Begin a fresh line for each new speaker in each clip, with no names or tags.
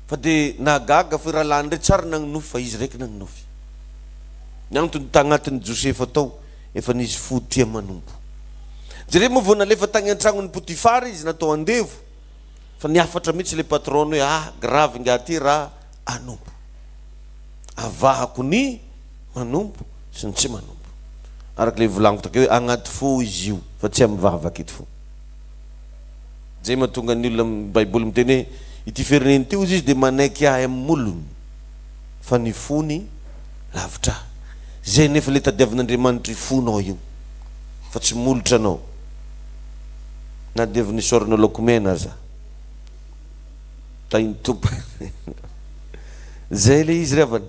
Fa dia nahagaga fa i rahalahiny ndray tsary nagnonofy fa izy raiky nagnonofy. Ny antony tagnatin'i Josefa tao efa nisy fo tia manompo. Jereo moa vao nalefa tagny an-tragnon'i Potifara izy natao andevo fa nihafatra mihitsy le patron-ny hoe ah grave ingahy ty raha hanompo. Avahako ny manompo sy ny tsy manompo. Araka le volagniko takeo hoe agnaty fo izy io fa tsy amin'ny vava aketo fo. Zay mahatonga ny olona ny baiboly miteny hoe ity firenena ity hozy izy dia manaiky ahy amin'ny molony fa ny fony lavitra ahy. Zay nefa le tadiavin'Andriamanitra io fonao io fa tsy molotra anao na dia avy nisaorana laokomena aza. Tahin'ny Tompo. Zay le izy ry havana.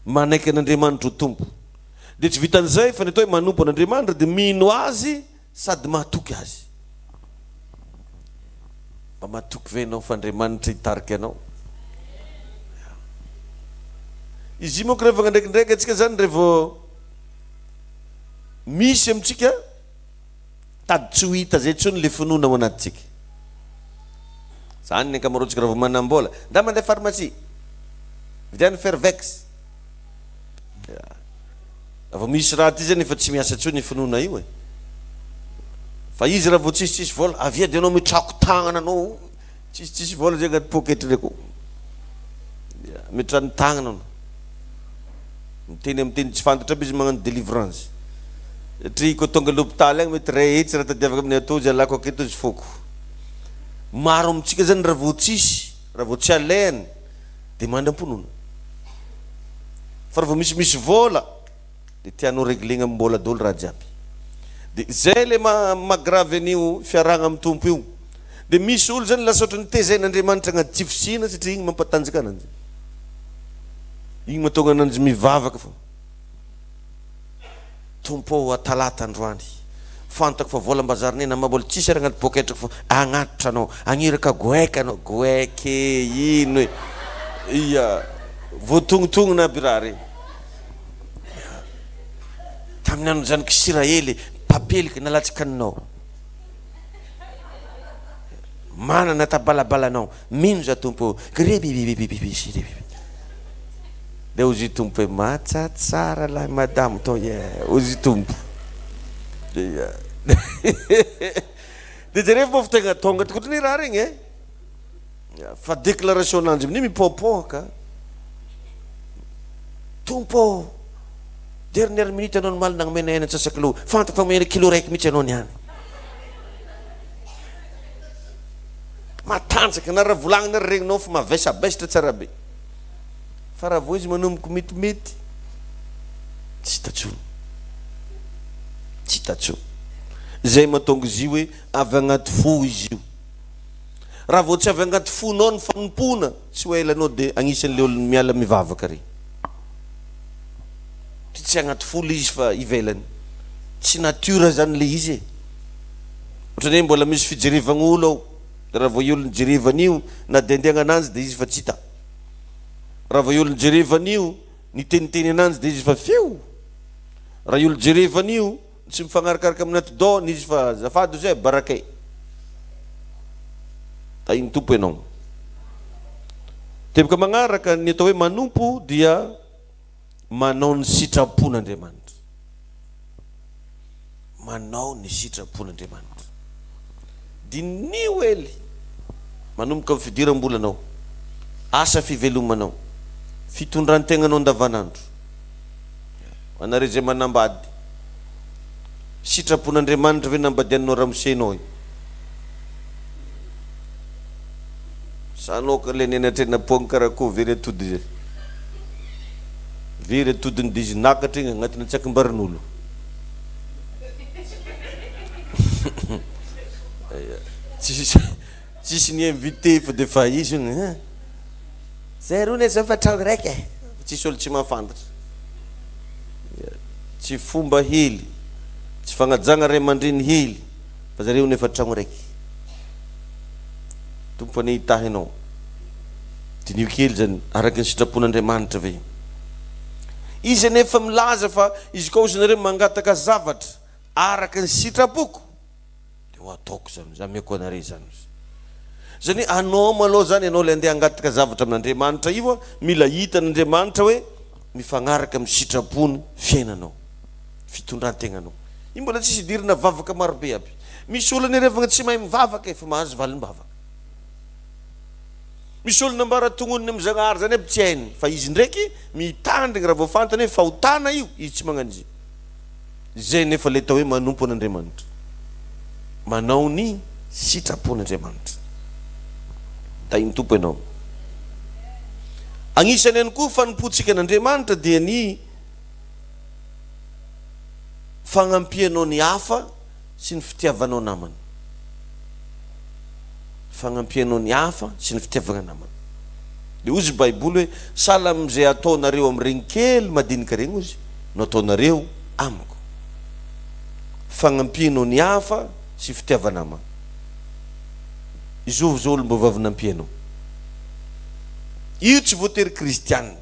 Manaiky an'Andriamanitra ho Tompo. Dia tsy vitan'izay fa ny atao hoe manompo an'Andriamanitra dia mino Azy sady mahatoky Azy. Mba matoky ve ianao fa Andriamanitra hitarika anao? Izy io manko rehefa ndraikindraiky antsika zany rehefa misy amintsika tady tsy ho hita zay intsony le finoana ao anatintsika. Zany ny ankamaroantsika raha vao manam-bola, nda mandeha pharmacie, vidiano Fervex. Raha vao misy raha ty zany efa tsy miasa intsony io finoana io e. Fa izy raha vao tsisy tsisy vola, avia de anao mitrako tagnana anao, tsisy tsisy vola zay agnaty poketra reko. Mitrano tagnana anao. Miteny amin'ny teny tsy fantatra aby izy magnano délivrance. Satria koa tonga l'hôpital agny mety ray hetsy raha tadiaviko amin'ny atao izy alako aketo izy foko. Maro amintsika zany raha vao tsisy, raha vao tsy alehany dia mandram-pinoana. Fa raha vao misimisy vola dia tianao reglegna amim-bola daholo raha jiaby. Dia zay le maha maha grave an'io fiarahagna amin'ny Tompo io. Dia misy olo zany lasa ohatran'ny tezain'Andriamanitra agnaty tsy fisiana satria igny mampatanjaka ananjy. Igny mahatonga ananjy mivavaka fa. Tompo ô atalata androany fantako fa vola mbazary nena ma mbola tsisy ary agnaty poketrako fa agnatitra anao agniraka goaika anao goaika e ino e ia voatognontognona aby raha regny tamin'ny andron'ny zanak'Isiraely papelika nalatsaka anao manana tabalabalanao mino za Tompo ô grebibibibibisiribibi de hozy Tompo hoe matsatsara lahy madamo to yeah hozy Tompo de de jerevo moa fa tegna tonga tokoa ny raha regny e fa déclaration ananjy amin'io mipoapoaka Tompo ô dernière minute anao nomaly nagnomena hena antsasakilô fantako fa omena kilo raiky mihitsy anao niany Matanjaka na raha volagnina ary regninao fa mavesabesatra tsara be. Fa raha vao izy manomboka metimety, tsy hita tsony. Tsy hita tsony. Zay mahatonga izy io hoe avy agnaty fo izy io. Raha vao tsy avy agnaty fonao ny fanompoana, tsy ho ela anao dia agnisan'le olona miala mivavaka regny. Tsy agnaty fo le izy fa ivelany. Tsy nature zany le izy e. Ohatran'ny hoe mbola misy fijerevagn'olo ao, de raha vao io olona jerevana io na de andeha hagnananjy de izy efa tsy hita, raha vao io olona jerevana io niteniteny ananjy de izy efa fioo, raha io olona jerevana io tsy mifagnarakaraka amin'ny atidohany izy fa azafady ozy e barakay, tahin'ny Tompo ianao. Teboka magnaraka, ny atao hoe manompo dia manao ny sitrapon'Andriamanitra. Manao ny sitrapon'Andriamanitra. Diniho ely manomboka amin'ny fidiram-bolanao, asa fivelomanao, fitondran-tegnanao andavanandro. Ho anareo izay manambady, sitrapon'Andriamanitra ve nambadianao ramosenao io? Sa anao ka le nianatra pong karakoa very atody zay. Very atodiny de izy nakatra igny agnatin'ny tsakim-barin'olo. Tsisy tsisy ny invité fa de fa izy hono hein. Zay rony zao fa tragno raiky e. Tsisy olo tsy mahafantatra. Tsy fomba hely, tsy fagnajagna ray aman-dreny hely fa zareo hono efa tragno raiky. Tompo anie hitahy anao. Diniho kely izany, araka ny sitrapon'Andriamanitra ve? Izy anefa milaza fa izy koa ozy nareo mangataka zavatra araka ny sitrapoko dia ho ataoko izany, za ameko anareo izany ozy. Zany hoe anao malôha zany ianao le andeha hangataka zavatra amin'Andriamanitra io a, mila hitan'Andriamanitra hoe mifagnaraka amin'ny sitrapony fiainanao, fitondran-tegnanao. Io mbola tsisy idirana vavaka marobe aby. Misy olona anie tsy mahay mivavaka efa mahazo valim-bavaka. Misy olona ambara tognoniny amin'ny Zagnahary zany aby tsy hainy fa izy ndraiky mitandrigny raha vao fantany hoe fahotana io, izy tsy magnano izy. Zay nefa le atao hoe manompo an'Andriamanitra. Manao ny sitrapon'Andriamanitra. Tahin'ny Tompo ianao. Agnisany ihany koa fanompoantsika an'Andriamanitra dia ny fagnampianao ny hafa sy ny fitiavanao namana. Fagnampianao ny hafa sy ny fitiavagna namana. Dia hozy Baiboly hoe, sahala amin'izay ataonareo amin'iregny kely madinika regny hozy no ataonareo amiko. Fagnampianao ny hafa sy fitiava-namana. Izovy zao olom-baovao avy nampianao. Io tsy voatery kristiana.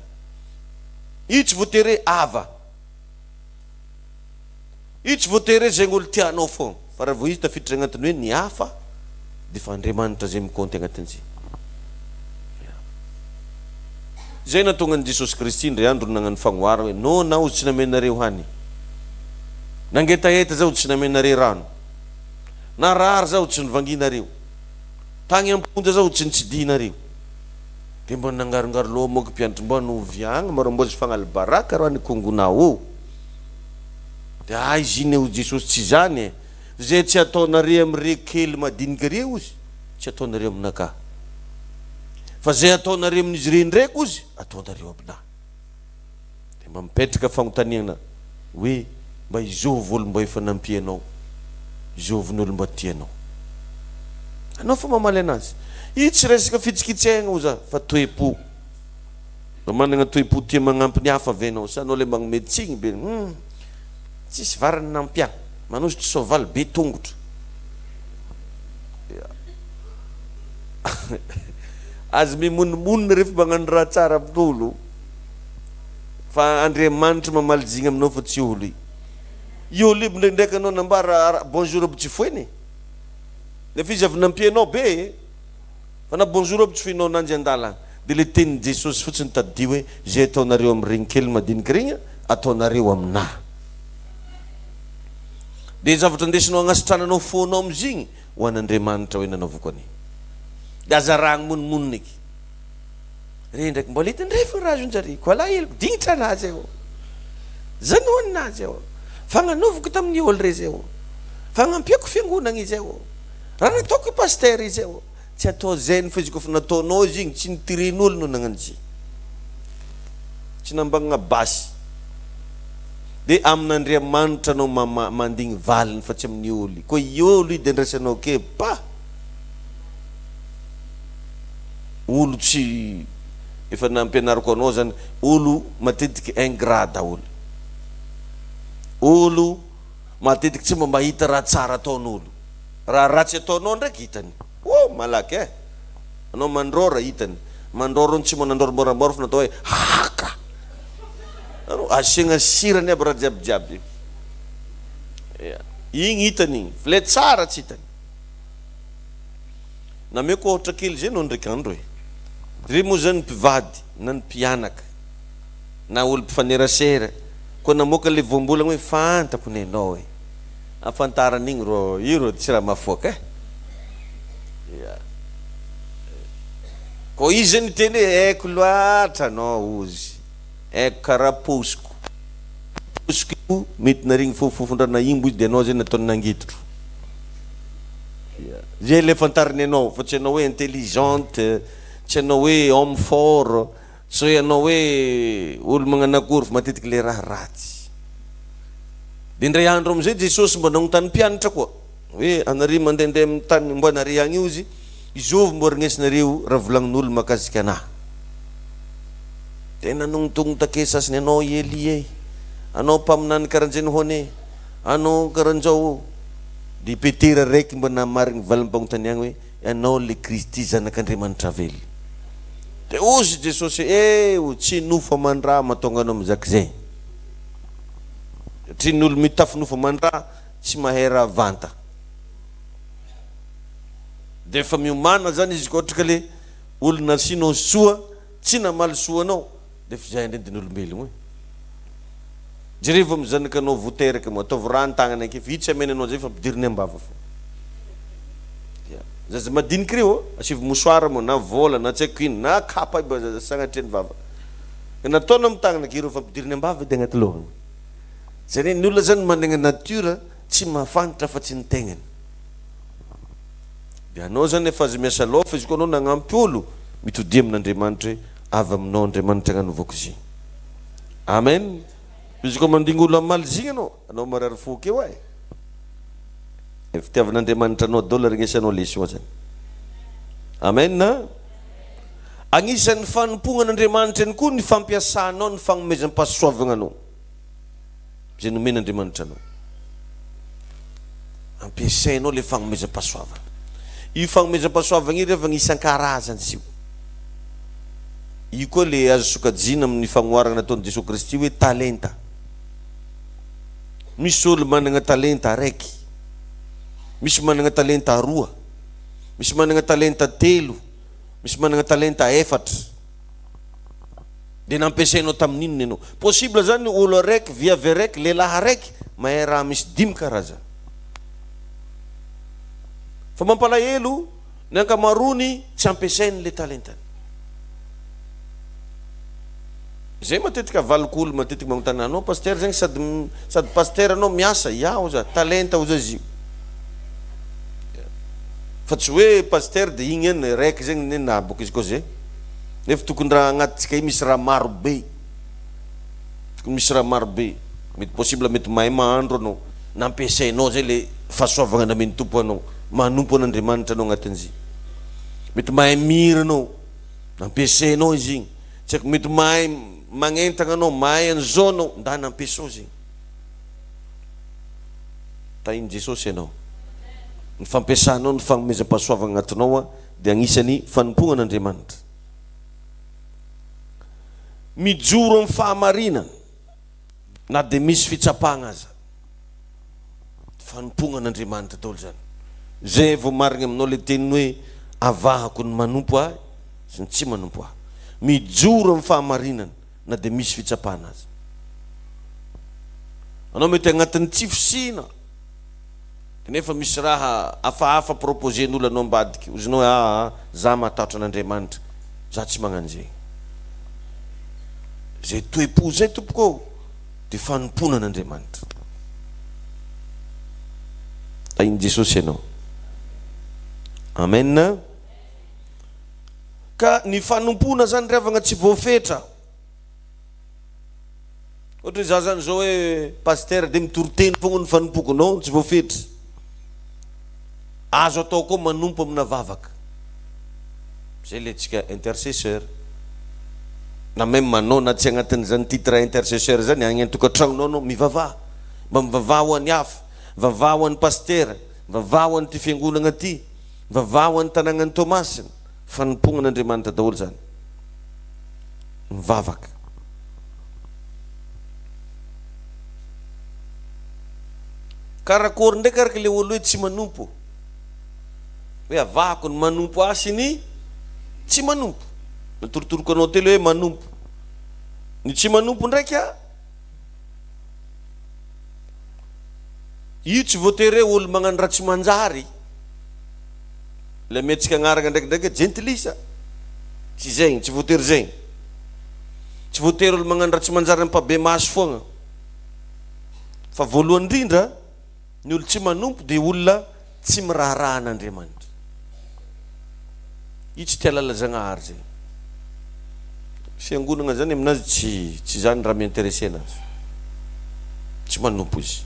Io tsy voatery hoe ava. Io tsy voatery hoe zegny olo tianao fogna fa raha vao izy tafiditra agnatiny hoe ny hafa de fa Andriamanitra zay mi-compte agnatin'izay. Zay nahatonga an'i Jesosy Kristy indray andro nagnano fagnoharana hoe noana aho tsy namenareo hany, nangetaheta zaho tsy namenare rano, narary zaho tsy nivanginareo, tagny am-ponja zaho tsy nitsidihinareo. De mba nangarongaro loha moa mpianatry mba noviagna mba mba fagnaly baraka raha ny kongonao. De aiza iny hoy Jesosy tsy izany e, zay tsy ataonare amire kely madinika re ozy tsy ataonareo aminakahy, fa zay ataonare amin'izy ireny ndraiky ozy ataonareo aminahy. De mba mipetraka fagnontaniana hoe mba izovy olo mba efa nampianao, izovy ny olo mba tianao. Anao fa mamaly anazy. Io tsy resaka fitsikitsehagna oza fa toe-po. Mba managna toe-po tia magnampy ny hafa ve anao sa anao le magnome tsigny be hum tsisy varany nampia manositry soavaly be tongotro ya aza mimonomonona refa magnano raha tsara amin'olo fa Andriamanitra mamaly jigny aminao fa tsy olo io olo io ndraindraiky anao nambara bonjour aby tsy foiny nefa izy avy nampianao be e. Fa na bonjour aby tsy foinao ananjy andalagna de le tenin'i Jesosy fotsiny tadidio hoe zay ataonareo amin'iregny kely madinika regny ataonareo aminah. De zavatra ndesinao agnasitrananao fônao amizigny ho an'Andriamanitra hoe nanaovako an'igny. De aza raha agnomonimonina eky. Re ndraiky mbola hita ndray fa raha azon-jare ko alaheloko dignitra anazy aho. Zanoanina azy aho. Fagnanoviko tamin'ny olo re zay ô. Fagnampiako fiangonagna izay ô. Raha nataoko i pasitera izy eo, tsy atao zen fa izy koa efa nataonao izy igny, tsy nitiren'olo no nagnano izy igny. Tsy nambagnana basy. De amin'Andriamanitra anao mama mandigny valiny fa tsy amin'ny olo. Koa i olo io de andraisanao ke pa! Olo tsy efa nampianariko anao zany, olo matetiky ingrat daholo. Olo Matetiky tsy mba mahita raha tsara ataon'olo. Raha ratsy ataonao ndraiky hitany. Oh malaky eh! Anao mandrôra hitany. Mandrôra hono tsy mba nandrôra moramora fa natao hoe haka. Asiagna sirany aby raha jiaby jiaby. Ya. Igny hitany igny. Fa le tsara tsy hitany. Nameko ohatra kely zay anao ndraiky andro e. Re moa zany mpivady na ny mpianaka. na olo mpifanerasera koa namoaka le voambolagna hoe fantako nenao e afantarana igny rô io rô tsy raha mahafoaka e ya kô izy zay niteny hoe haiko loatra anao ozy haiko karaha paosiko paosiko io mety narigny fofofon-dranahimbo izy de anao zay nataony nangitotro ya zay le fantariny anao fa tsy anao hoe intelligente tsy anao hoe homme fort Tsy hoe ianao hoe olo magnano akory fa matetiky le raha ratsy. De indray andro amizay Jesosy mba nagnontany mpianatra koa hoe anare mandehandeha amin'ny tany ombanare agny io izy, izôvy mbô regnesinareo raha volagnin'olo mahakasika anah? De nanognotognotake sasany anao i Elia e, anao mpaminany karanjeny hoane e, anao karanjao ô. De i Petera raiky mba namarigny valim-pagnontaniagna hoe Ianao le Kristy Zanak'Andriamanitra velona. Dia hozy Jesosy hoe, Eh, o, tsy nofo aman-dra mahatonga anao mizaka izay. Satria ny olo mitafy nofo aman-dra tsy mahay raha vanta. Dia efa miomàna zany izy ka ohatra ka le olona asianao soa tsy namaly soa anao dia efa izay indray dia ny olombelogno e. Jerevo amin'ny zanakanao voa teraka moa, ataovy rà ny tagnany ake fa io tsy amena anao zay fa ampidiriny am-bava fô. Ya, zaza madiniky reo, asivo mouchoir moa na vôla na tsy haiko ino na kapa io sagnatria ny vava. Ka nataonao amin'ny tagnana ake ireo fa ampidiriny am-bava dia agnaty lohany. Zany hoe ny olona zany managna nature tsy mahafantatra afa-tsy ny tegnany. Dia anao zany efa aza miasa loha fa izy koa anao nagnampy olo, mitodia amin'Andriamanitra hoe avy aminao Andriamanitra agnanaovako izigny. Amen. Izy koa mandigny olo hamaly zigny anao, anao marary fo akeo e. E fitiavan'Andriamanitra anao daholo aregnesanao leçon zany. Amen. Agnisan'ny fanompoagna an'Andriamanitra ihany koa ny fampiasanao ny fagnomezam-pahasoavagna anao. Izay nomen'Andriamanitra anao. Ampiasainao ilay fagnomezam-pahasoavana. Io fagnomezam-pahasoavana io rehefa isan-karazany izy io. Io koa ilay azo sokajiana amin'ny fagnoharana nataon'i Jesoa Kristy hoe talenta. Misy olo manana talenta araiky, misy manana talenta roa, misy manana talenta telo, misy manana talenta efatra. Dia nampiasainao tamin'inona ianao? Possible zany olo araiky, viavy araiky, lehilahy araiky mahay raha misy dimy karazana. Fa mampalahelo ny ankamaroany tsy ampiasainy le talentany. Zay matetika avaliko olo matetika magnontany anao pasteur zegny sady sady pasteur anao miasa, ya oza talenta oza izy io. Fa tsy hoe pasteur de igny eny raiky zegny nena boka izy koa zay. Nefa tokony raha agnatintsika io misy raha maro be. Tokony misy raha maro be. Mety possible mety mahay mahandro anao. Nampiasainao zay le fahasoavagna namen'ny Tompo anao. Manompo an'Andriamanitra anao agnatin'izy. Mety mahay mihira anao. Nampiasainao izy igny. Tsy haiko mety mahay magnentagna anao, mahay an'izao anao. Ndana ampiasao zegny. Tahin'i Jesosy ianao. Ny fampiasanao ny fagnomezam-pahasoavagna agnatinao dia agnisan'ny fanompoagna an'Andriamanitra. Mijoro amin'ny fahamarinana na dia misy fitsapagna aza. Fanompoagna an'Andriamanitra daholo izany. Izay vao marigna aminao ilay teniny hoe avahako ny manompo ahy sy ny tsy manompo ahy. Mijoro amin'ny fahamarinana na dia misy fitsapana aza. Anao mety agnatin'ny tsy fisiana. Nefa misy raha hafahafa proposer-n'olo anao ambadiky, ozinao hoe aa za matahotra an'Andriamanitra, za tsy magnano zegny. Zay toe-po zay tompoko ô, de fanompoana an'Andriamanitra. Tahin'i Jesosy ianao. Amen. Ka ny fanompoana zany ry havagna tsy voafetra. Ohatra hoe za zany zao hoe pasteur de mitory teny fogna ny fanompoko, non tsy voafetra. Azo atao koa manompo amina vavaka. Zay le tsika intercesseur. Na même anao na tsy agnatin'izany titre intercesseur zany, agny an-tokantragnonao anao mivavaha. Mba mivavaha ho an'ny hafa, mivavaha ho an'ny pasitera, mivavaha ho an'ity fiangonagna ty, mivavaha ho an'ny tanagnan'i Toamasina. Fanompoagna an'Andriamanitra daholo zany. Mivavaka. Karakôry ndraiky araka le olo hoe tsy manompo? Hoe avahako ny manompo ahy sy ny tsy manompo. Natorotoroko anao teo le hoe manompo. Ny tsy manompo ndraiky a, io tsy voatery hoe olo magnano raha tsy manjary. Ilay mihetsika agnarana ndraikindraiky hoe jentilisa. Tsy zegny, tsy voatery zegny. Tsy voatery olo magnano raha tsy manjary ampabe maso foagna. Fa voalohany indrindra, ny olo tsy manompo dia olona tsy miraharaha an'Andriamanitra. Io tsy tia lala Zagnahary zegny. Fiangonagna zany aminazy tsy tsy zany raha mi-intéresser anazy. Tsy manompo izy.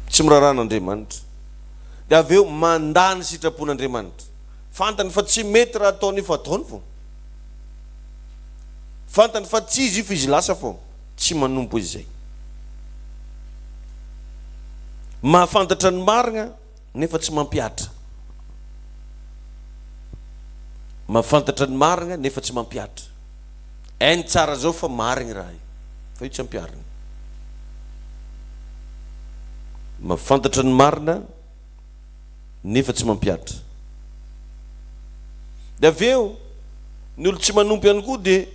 Tsy miraharaha an'Andriamanitra. Dia avy eo mandà ny sitrapon'Andriamanitra. Fantany fa tsy mety raha ataony io fa ataony foana. Fantany fa tsy izy io fa izy lasa foana. Tsy manompo izy izay. Mahafantatra ny marina nefa tsy mampihatra. Mahafantatra ny marina nefa tsy mampihatra. Hainy tsara zao fa marigny raha io, fa io tsy ampiharina. Mahafantatra ny marina nefa tsy mampihatra. Dia avy eo, ny olo tsy manompo ihany koa dia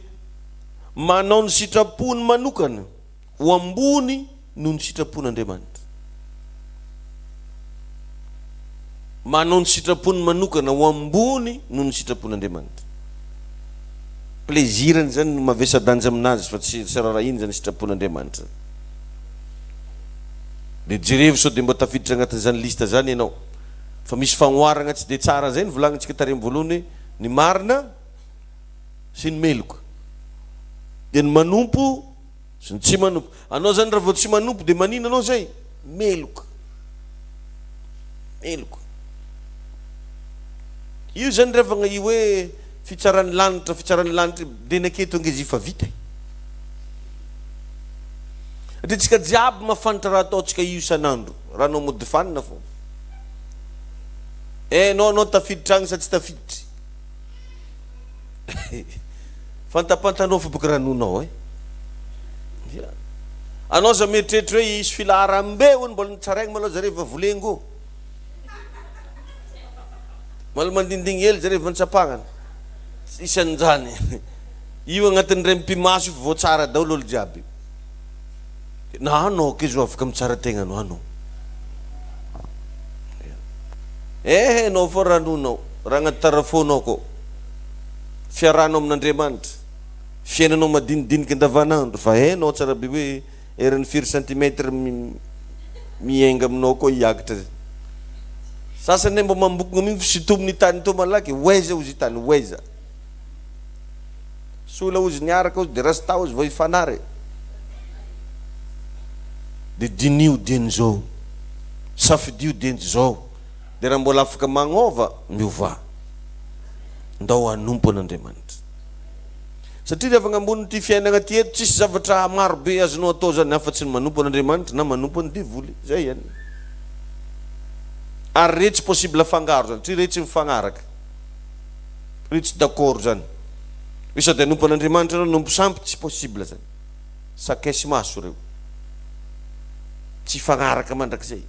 manao ny sitrapony manokana ho ambony noho ny sitrapon'Andriamanitra. Manao ny sitrapony manokana ho ambony noho ny sitrapon'Andriamanitra. Plaisir-ny izany no mavesa-danja aminazy fa tsy tsy rarahiny izany sitrapon'Andriamanitra. Dia jerevo sao dia mba tafiditra agnatin'izany liste izany ianao. Fa misy fagnoharagna tsy dia tsara zay novolagnintsika tary am voalohany hoe ny marina sy ny meloka. Dia ny manompo sy ny tsy manompo. Anao zany raha vao tsy manompo dia manina anao zay? Meloka. Meloka. Io zany revagna io hoe fitsaran'ny lanitra, fitsaran'ny lanitra dia ny aketo ange izy io fa vita e. Satria tsika jiaby mahafantra raha ataontsika io isan'andro, raha anao mody fanina fô. Eh enao anao tafiditra agny sa tsy tafiditry? Fantapantanao fa boka ranonao eh. Ya. Anao za mieritreritra hoe hisy filaharam-be hono mbola nitsaraigny malôha zare va volengo. Mbola mandindigny hely zare va nitsapagnana. Tsisy an'izany. Io agnatin'ny ray mipi-maso io fa voatsara daholo olo jiaby. Na anao ke zo afaka mitsara tegna anao anao. Eh enao fô ranonao, raha agnaty tarafonao kô. Fiarahanao amin'Andriamanitra, fiainanao madinidiniky andavanandro fa hainao tsara be hoe eran'ny firy centimètre miainga aminao koa hiakatra. Sasany mba mambokogna amin'igny fa sintominy tany tô malaky, ho aiza ozy tany, ho aiza. Sola ozy niaraka ozy de rasta ozy vao hifanary e. De diniho dieny zao, safidio dieny zao, de raha mbola afaka magnova, miovà. Ndao hanompo an'Andriamanitra. Satria rehefa agnambonin'ity fiainagna ty eto, tsisy zavatra maro be azonao atao zany afa-tsy ny manompo an'Andriamanitra na manompo an'ny devoly. Zay ihany. Ary re tsy possible afangaro zany, satria re tsy mifagnaraka. Re tsy d'accord zany. Hoe sady hanompo an'Andriamanitra anao no hanompo sampy, tsy possible zany. Sakay sy maso reo. Tsy hifagnaraka mandrakizay.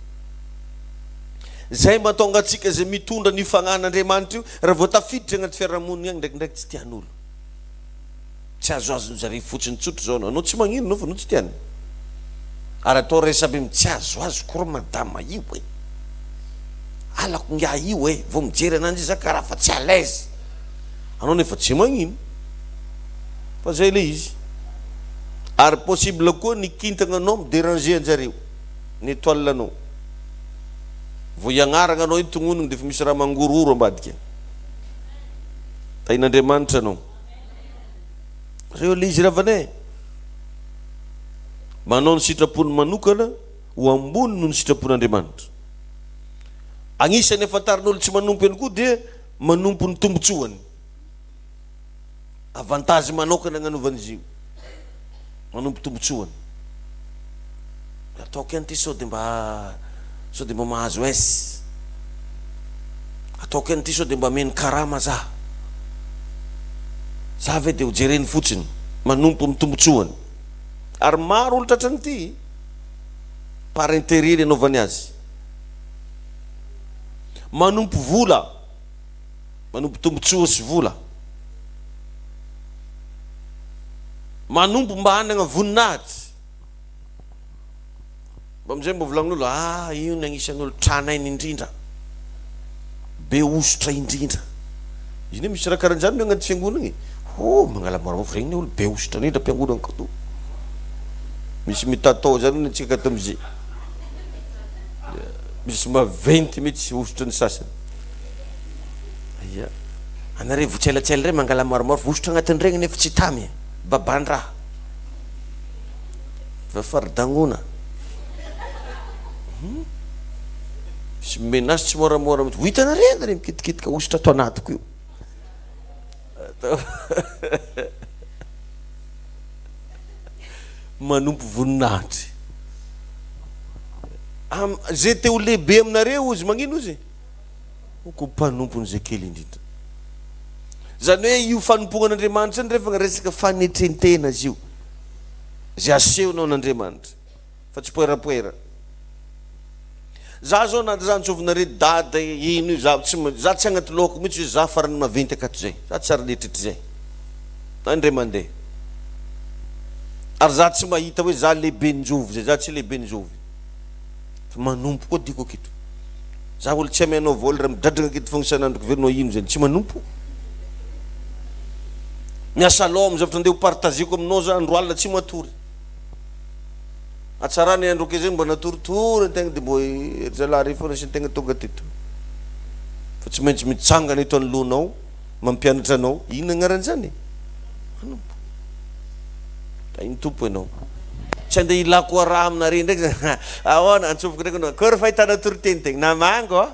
Zay mahatonga antsika zay mitondra an'io fagnahin'Andriamanitra io, raha vao tafiditra agnaty fiarahamonigna agny ndraikindraiky tsy tian'olo. Tsy azoazon-jareo fotsiny tsotra zao anao. Anao tsy magnino anao fa anao tsy tiany. Ary atao resabe mi tsy azoazoko ry madama io e. Halako ingahy io e. Vao mijery ananjy za karaha fa tsy à l'aise. Anao nefa tsy magnino. Fa zay le izy. Ary possible koa ny kintagna anao mi deranger anjareo. Ny étoile anao. Vao hiagnaragna anao iny tognonigny defa misy raha mangorohoro ambadika. Tahin'Andriamanitra anao. Reo le izy ravana e. Manao ny sitrapony manokana ho ambony noho ny sitrapon'Andriamanitra. Agnisan'ny afantarin'olo tsy manompo ihany koa dia manompo ny tombotsoany. Avantage manokana agnanaovana izy io. Manompo tombotsoany. Ataoko ihany ity sao dia mba sao dia mba mahazo S. Ataoko ihany ity sao dia mba ameno karama za. Za ve dia ho jereny fotsiny. Manompo amin'ny tombotsoany. Ary maro olo tratran'ity. Par intérêt ny anaovany azy. Manompo vola. Manompo tombotsoa sy vola. Manompo mba hanagna voninahitsy. Mba amizay mba volagnin'olo, ah io ny agnisan'ny olo tranainy indrindra, be hosotra indrindra. Izy ne misy raha karan'izany no agnaty fiangonagna e. Oh, mangala marofo regny ne olo be hosotra indrindra am-piangonagna ka to. Misy mitatao zany ny antsika akato amizay. Misy maventy mihitsy hosotra ny sasany. Ia. Anareo votselatsela regny mangala maromaro, hosotra agnatin'iregny nefa tsy tamy e. Baban-draha. Fa faridagnona. Hmm. Misy menace tsy moramora mihitsy. Ho hitanareo nareo mikitikitika hosotra ato anatiko io. Manompo voninahitry. Am, ze te ho lehibe aminareo ozy, magnino ozy? Ho mpanompon'izay kely indrindra. Izany hoe io fanompoana an'Andriamanitra io rehefa resaka fanetren-tena izy io. Izay asehonao an'Andriamanitra fa tsy poerapoera. Za zao na za antsovinareo dada ino io za tsy za tsy agnaty lohako mihitsy hoe za farany maventy akato zay. Za tsy ary nieritreritra zay. Na indray mandeha. Ary za tsy mahita hoe za lehiben'njovy zay. Za tsy lehiben'njovy. Fa manompo koa tiako aketo. Za olo tsy amianao vola raha midradragna aketo fogna isan'andro ko velona ino zany. Tsy manompo. Miasa loha amin'ny zavatra andeha ho partageko aminao za andro alina tsy matory. Hatsarana ny andro kely zay mba natoritory antegna de mbô ry zalahy reo foana asiantegna tonga teto. Fa tsy maintsy mitsangana eto anoloanao mampianatra anao inona agnaran'izany? Manompo. Tahin'ny Tompo ianao. Tsy andeha hilako raha aminareo ndraiky zany. Ahoana antsofoko ndraiky anao. Akory fahitana toriteny tegna namango a.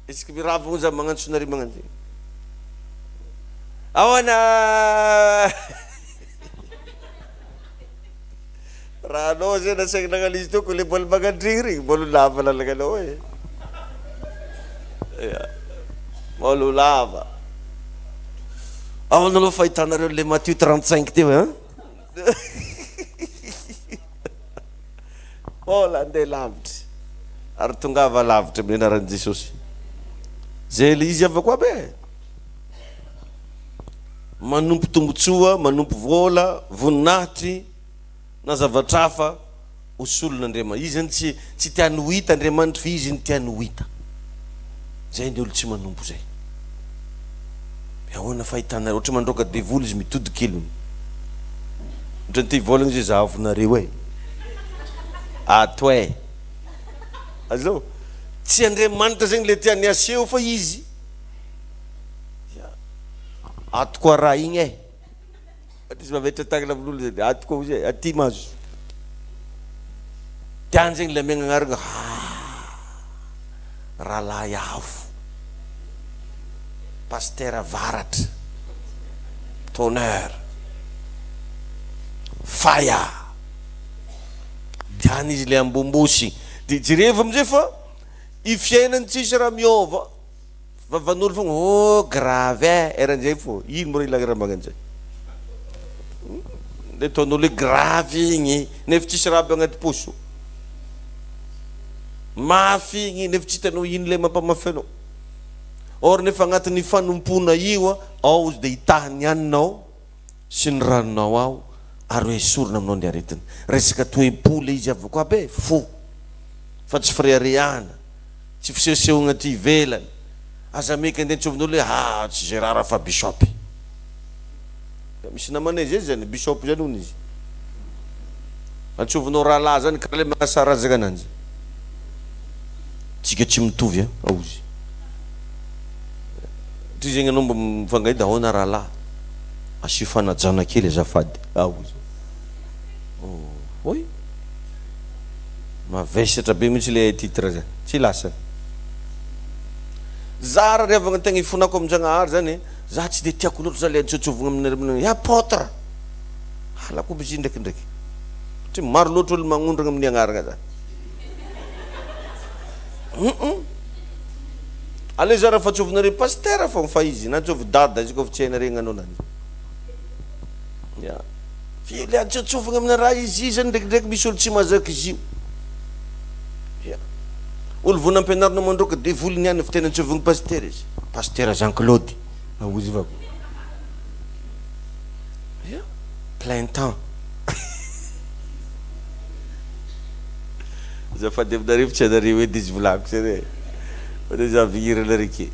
Isaky mirava moa za magnantso anareo magnano zay. Ahoana? Raha anao zay nasaigny nagnano izy teo ko le mbola magnandregny regny mbola ho lava lalagna anao e. Ya. Mbola ho lava. Ahoana aloha fahitanareo le Mathieu 35 teo hein? Mbola handeha lavitra ary tongava lavitra amin'ny anaran'i Jesosy. Zay le izy havako aby e. Manompo tombotsoa, manompo vola, voninahitry na zavatra hafa ho solon'Andriamanitra. Izy zany tsy tsy tiany ho hita Andriamanitra fa izy no tiany ho hita. Zay ny olo tsy manompo zay. Ahoana fahitana ohatra mandroaka devoly izy mitodika helony. Ohatran'ny te hivolagna izy hoe zahavonareo e. Ato e. Azonao? Tsy Andriamanitra zegny le tiany aseho fa izy. Ya. Ato koa raha igny e. Ohatra izy mametra tagnana amin'olo zay de ato koa ozy e, aty mahazo. Tiany zegny le amiagna agnarana ah rahalahy avo, pasitera varatra, tonnerre, fire. Tiany izy le ambombosigny. De jerevo amizay fa i fiainany tsisy raha miôva. Vavan'olo fogna oh grave eh, eran'izay fô, ino moa ilagna raha magnan'izay? Le ataon'olo hoe grave igny nefa tsisy raha aby agnaty paosy ao. Mafy igny nefa tsy hitanao ino le mampamafy anao. Or nefa agnatin'ny fanompoana io ao izy de hitaha ny haninao sy ny ranonao ao ary ho esorina aminao ny aretina. Resaka toe-po le izy avy koa aby e, fo fa tsy fireharehana. Tsy fisehosehoagna aty ivelany. Aza meka andeha antsovin'olo hoe ah tsy Gérard fa Bishop. Misy namanay zay zany, Bishop zany hono izy. Antsovinao rahalahy zany karaha le magnasarazagna ananjy. Tsika tsy mitovy an, aozy. Ty zegny anao mba mifankahita ahoana rahalahy? Asio fanajana kely azafady, aozy. Oy! Mavesatra be mihitsy le titre zany. Tsy lasany. Za raha ry havagna tegna ifonako amin-jagnahary zany e, za tsy de tiako loatra za le antsoantsovigna aminareo hoe apôtre. Halako aby izy ndraikindraiky. Satria maro loatra olo magnondragna amin'ny agnaragna zany. Hum. Aleo za raha fa antsovinareo pasitera fogna fa izy na antsovy dada izy koa fa tsy hainareo hagnano ananjy. Ya. F'io le antsotsofigna amina raha izy io zany ndraikindraiky misy olo tsy mahazaka izy io. Ya. Olo vao nampianarina mandroaka devoly niany fa tena antsovigny pasitera izy. Pasitera Jean Claude. Ahozy va. Ya. Plein temps. Azafady aminareo fa tsy anareo edy izy volako zany e. Fa de za vignirana reke.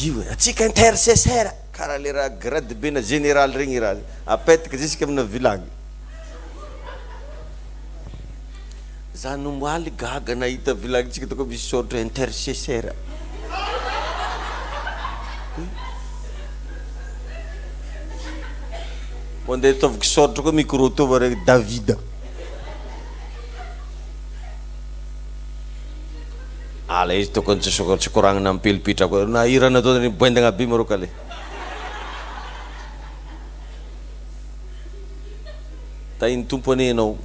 Io e, atsika intercesseur. Karaha le raha grade be na général regny raha apetaka jusque amina vilagny. Za nomaly gaga nahita vilagnintsika tao misy soratra intercesseur. Mbô ndeha ataoviko soratra koa micro tô mba regny Davida. Ala izy tokony tsy tsy koragnina am pilipitra koa na hira nataony ry boendagna be marô kale. Tahin'ny Tompo anie ianao.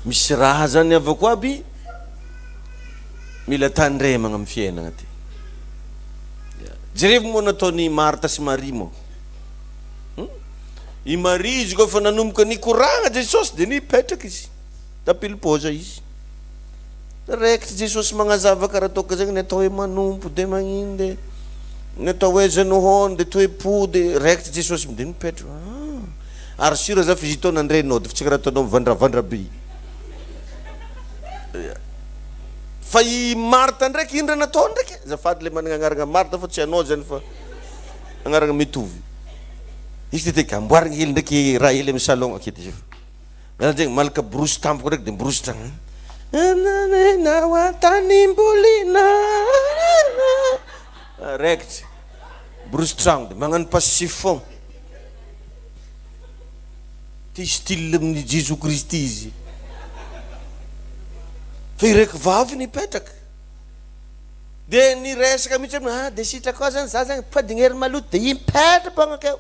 Misy raha zany havako aby mila tandremagna amin'ny fiainagna ty. Jerevo moa nataon'i Marta sy Maria moa. I Maria izy koa efa nanomboka nikoragna Jesosy dia nipetraka izy, tapilipoza izy. Raikitra Jesosy magnazava karaha toaka zegny ny atao hoe manompo de magnino de ny atao hoe zanohon de toe-po de raikitra Jesosy de nipetraka. Ah, ary sûr za fa izy tô nandre nao de fa tsy karaha ataonao mivandravandra be. Fa i Marta ndraiky ino raha nataony ndraiky? Azafady le managna agnarana Marta fa tsy anao zany fa agnarana mitovy. Izy te te amboarigny hely ndraiky raha hely amy salon aketo izy io. Miala zegny malaka borosy tampoka ndraiky de miborosy tragno. Nanenao an-tanimbolina raikitra. Borosy tragno de magnano passe chiffon. Ty style amin'ny Jesoa Kristy izy. Fa iraiky vavy nipetraka. De niresaka mihitsy aminy, ah de sitraka zany za zany mpifadignery maloto de hipetrapagna akeo.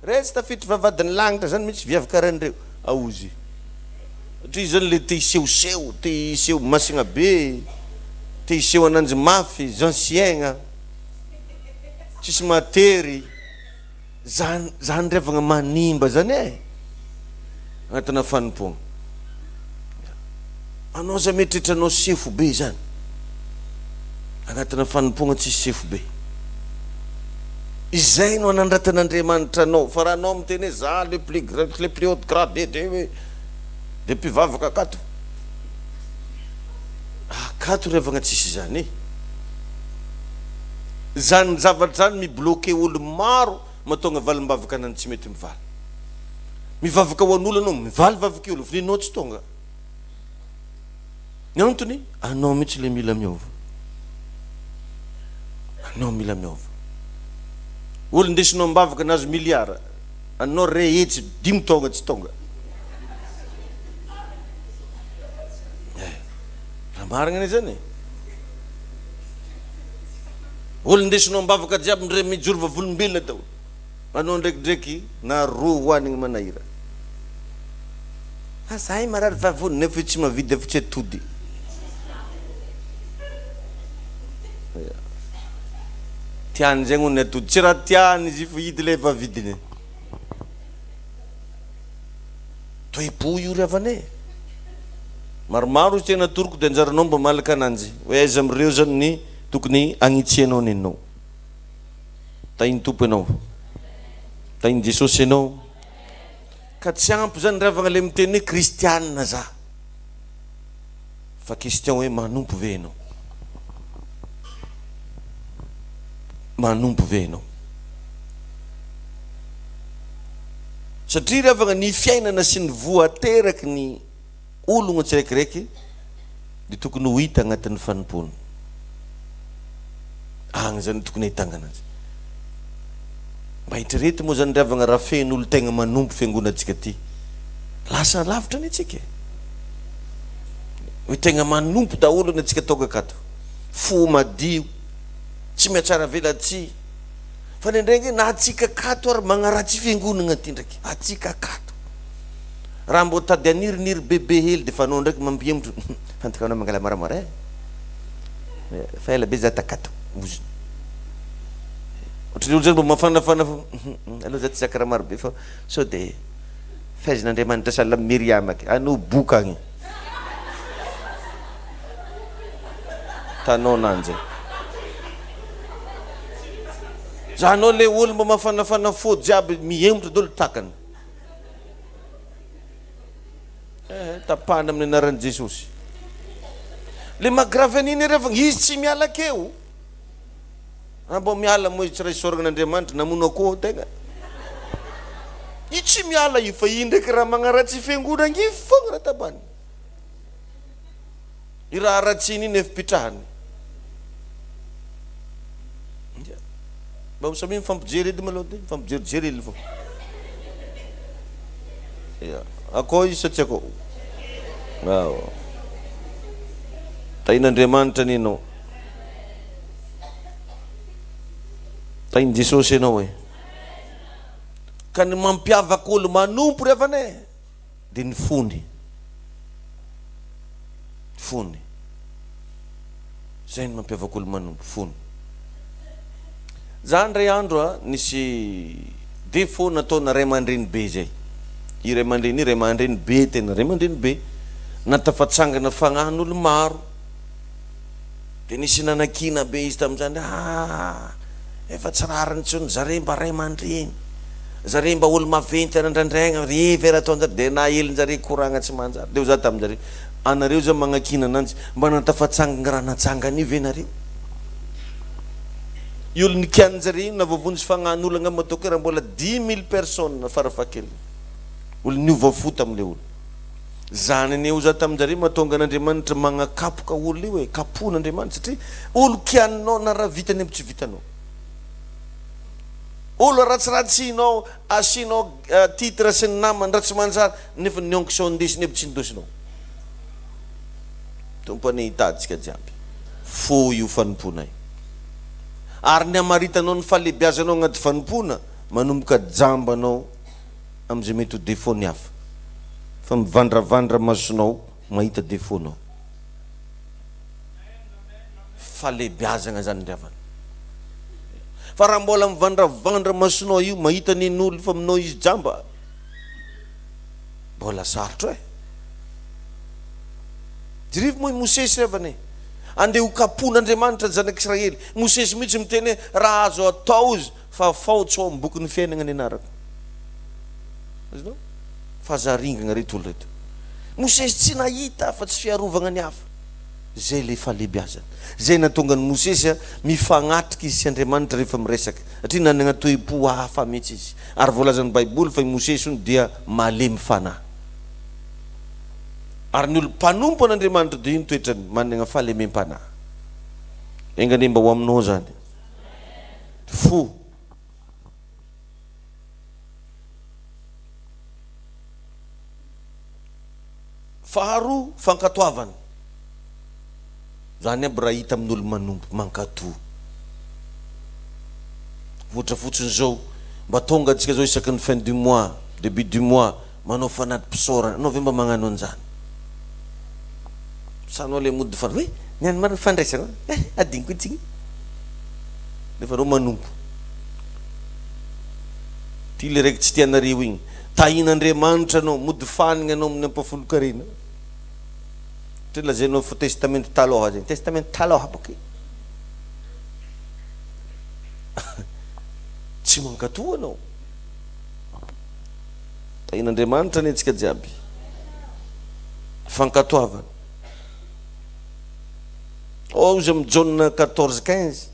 Re tsy tafiditry vavahadin'ny lanitra zany mihitsy viavy karahan'ireo. Aozy. Satria izy zany le te hisehoseho, te hiseho masigna be, te hiseho ananjy mafy, anciens, tsisy mahatery. Zany zany ry havagna manimba zany e! Agnatina fanompoagna. Anao aza mieritreritra anao sefo be zany. Agnatina fanompoagna tsisy sefo be. Izay no anandratan'Andriamanitra anao. Fa raha anao miteny hoe za le plus grand, le plus haut gradé de hoe de mpivavaka akato. Akato ry havagna tsisy izany e. Zany zavatra zany mi bloquer olo maro mahatonga valimbavaka anany tsy mety mivaly. Mivavaka ho an'olo anao, mivaly vavaka olo, fa nenao tsy tonga. Ny antony, anao mihitsy le mila miova. Anao mila miova. Olo ndesinao ambavaka nahazo milliard, anao re hetsy dimy taogna tsy tonga. Eh, raha marigna anie zany e. Olo ndesinao ambavaka jiaby ndre mijoro vavolombelona daholo. Anao ndraikidraiky na ro hoanigny manahira. Fa zahay marary vavony nefa io tsy mahavidy afa tsy atody. Tiany zegny hono ny atody. Tsy raha tiany izy io fa hidy le efa vidiny. Toe-po io ry havana e. Maromaro izy tena atoroko dia anjaranao mba malaka ananjy. Hoe aiza amin'ireo zany ny tokony agnitsianao nenao. Tahin'ny Tompo ianao. Tahin'i Jesosy ianao. Ka tsy ampy zany ry havagna le miteny hoe kristianina za. Fa question hoe manompo ve ianao? Manompo ve ianao? Satria ry havagna ny fiainana sy ny voa ateraky ny ologno tsiraikiraiky dia tokony ho hita agnatin'ny fanompoana. Agny zany tokony ahitagna ananjy. Mba eritrereto moa zany ry havagna raha feno olo tegna manompo fiangonantsika ty. Lasa lavitra anie tsika e. Hoe tegna manompo daholo anie tsika tonga akato. Fo madio, tsy mihatsara velatsihy. Fa ndraindray ange na atsika akato ary magnaratsy fiangonagna ty ndraiky. Atsika akato. Raha mbô tady haniriniry bebe hely de fa anao ndraiky mampihemotro. Fantako anao mangala moramora e. Fa ela be za takato. Ozona. Ohatran'ny olo zany mba mafanafana fo. Aleo za tsy zaka raha maro be fa sao de faizin'Andriamanitra sahala amin'i Miriama aky. Anao boka agny. Tanao nanjy. Za anao le olo mba mafanafana fo jiaby mihemotra daholo takany. Eh, tapahana amin'ny anaran'i Jesosy. Le maha grave an'iny ry havagna, izy tsy miala akeo. Raha mba miala moa izy tsy raha isaoragna an'Andriamanitra, namono akoho tegna. Io tsy miala io fa io ndraiky raha magnaratsy fiangonagna io fogna raha tabany. Io raha haratsiany io nefa pitrahany. Mba samia mifampijery edy malôha de mifampijerijery hely fô. Ya, akao izy sa tsy akao? Ao. Tahin'Andriamanitra anie ianao. Tahin'i Jesosy ianao e. Ka ny mampiavaka olo manompo ry havana e. dia ny fony, fony, zay no mampiavaka olo manompo, fony. Za ndray andro a, nisy Défaut nataona ray aman-dreny be zay. Io ray aman-dreny io ray aman-dreny be tena ray aman-dreny be. Natafatsangana fagnahin'olo maro. Dia nisy nanakiana be izy tamin'izany, ah! Efa tsy rariny intsony, zare mba ray aman-dreny, zare mba olo maventy anandrandraigna, re ve raha ataon-jare, dia nahelin-jare koragna tsy manjary. Dia hoy za tamin-jare, anareo zany magnakiana ananjy, mba natafatsangana raha natsangana io ve nareo? Io olo nikianin-jare io na voavonjy fagnahin'olo angamba ataoko hoe raha mbola 10,000 personnes farafahakeliny, olo niova fo tamin'ilay olo. Zany anie hoza taminjareo mahatonga an'Andriamanitra magnakapoka olona io e, kapohin'Andriamanitra satria olo kianinao na raha vitany aby tsy vitanao. Olo ratsiratsinao, asianao titre sy ny namany raha tsy manjary nefa ny onction indesiny aby tsy indosinao. Tompo anie hitady tsika jiaby. Fo io fanompoana io. Ary ny hamaritanao ny fahalebiazanao agnaty fanompoana manomboka jamba anao. amin'izay mety ho défaut ny hafa fa mivandravandra masonao mahita défaut nao. Fahalebiazagna zany ry havana. Fa raha mbola mivandravandra masonao io mahita nen'olo fa aminao izy jamba, mbola sarotra e. Jirivo moa i Mosesy ry havana e. Andeha ho kapohin'Andriamanitra ny zanak'Israely. Mosesy mihitsy miteny hoe raha azo atao izy fa afaho tsy ao amin'ny bokin'ny fiainagna ny anarako. Azonao? Fa aza aringana reto olo reto. Mosesy tsy nahita afa tsy fiarovagna ny hafa. Zay le fahalebiazana. Zay nahatonga an'i Mosesy mifagnatrika izy sy Andriamanitra rehefa miresaka. Satria nanagna toe-po hafa mihitsy izy. Ary voalazan'ny Baiboly fa i Mosesy hono dia malemy fanahy. Ary ny olo mpanompo an'Andriamanitra dia io ny toetrany, managna fahalemem-panahy. Enga anie mba ho aminao zany. Fo. Faharoa, fankatoavana. Zany aby raha hita amin'olo manompo, mankatò. Ohatra fotsiny zao, mba tonga antsika zao isaky ny fin du mois, début du mois, manao fanati-pisaorana, anao ve mba magnano an'izany? Sa anao le mody fa hoe ny an'ny marina fandraisana eh adinoko itsy igny. Nefa anao manompo. Ty le raiky tsy tianareo igny. Tahin'Andriamanitra anao, mody fanigna anao amin'ny ampahafolon-karena. Satria lazainao fa testamento taloha zegny. Testamento taloha boka io. Tsy mankatò anao. Tahin'Andriamanitra anie antsika jiaby. Fankatoavana. Ao izy amin'ny Jaona 14 15.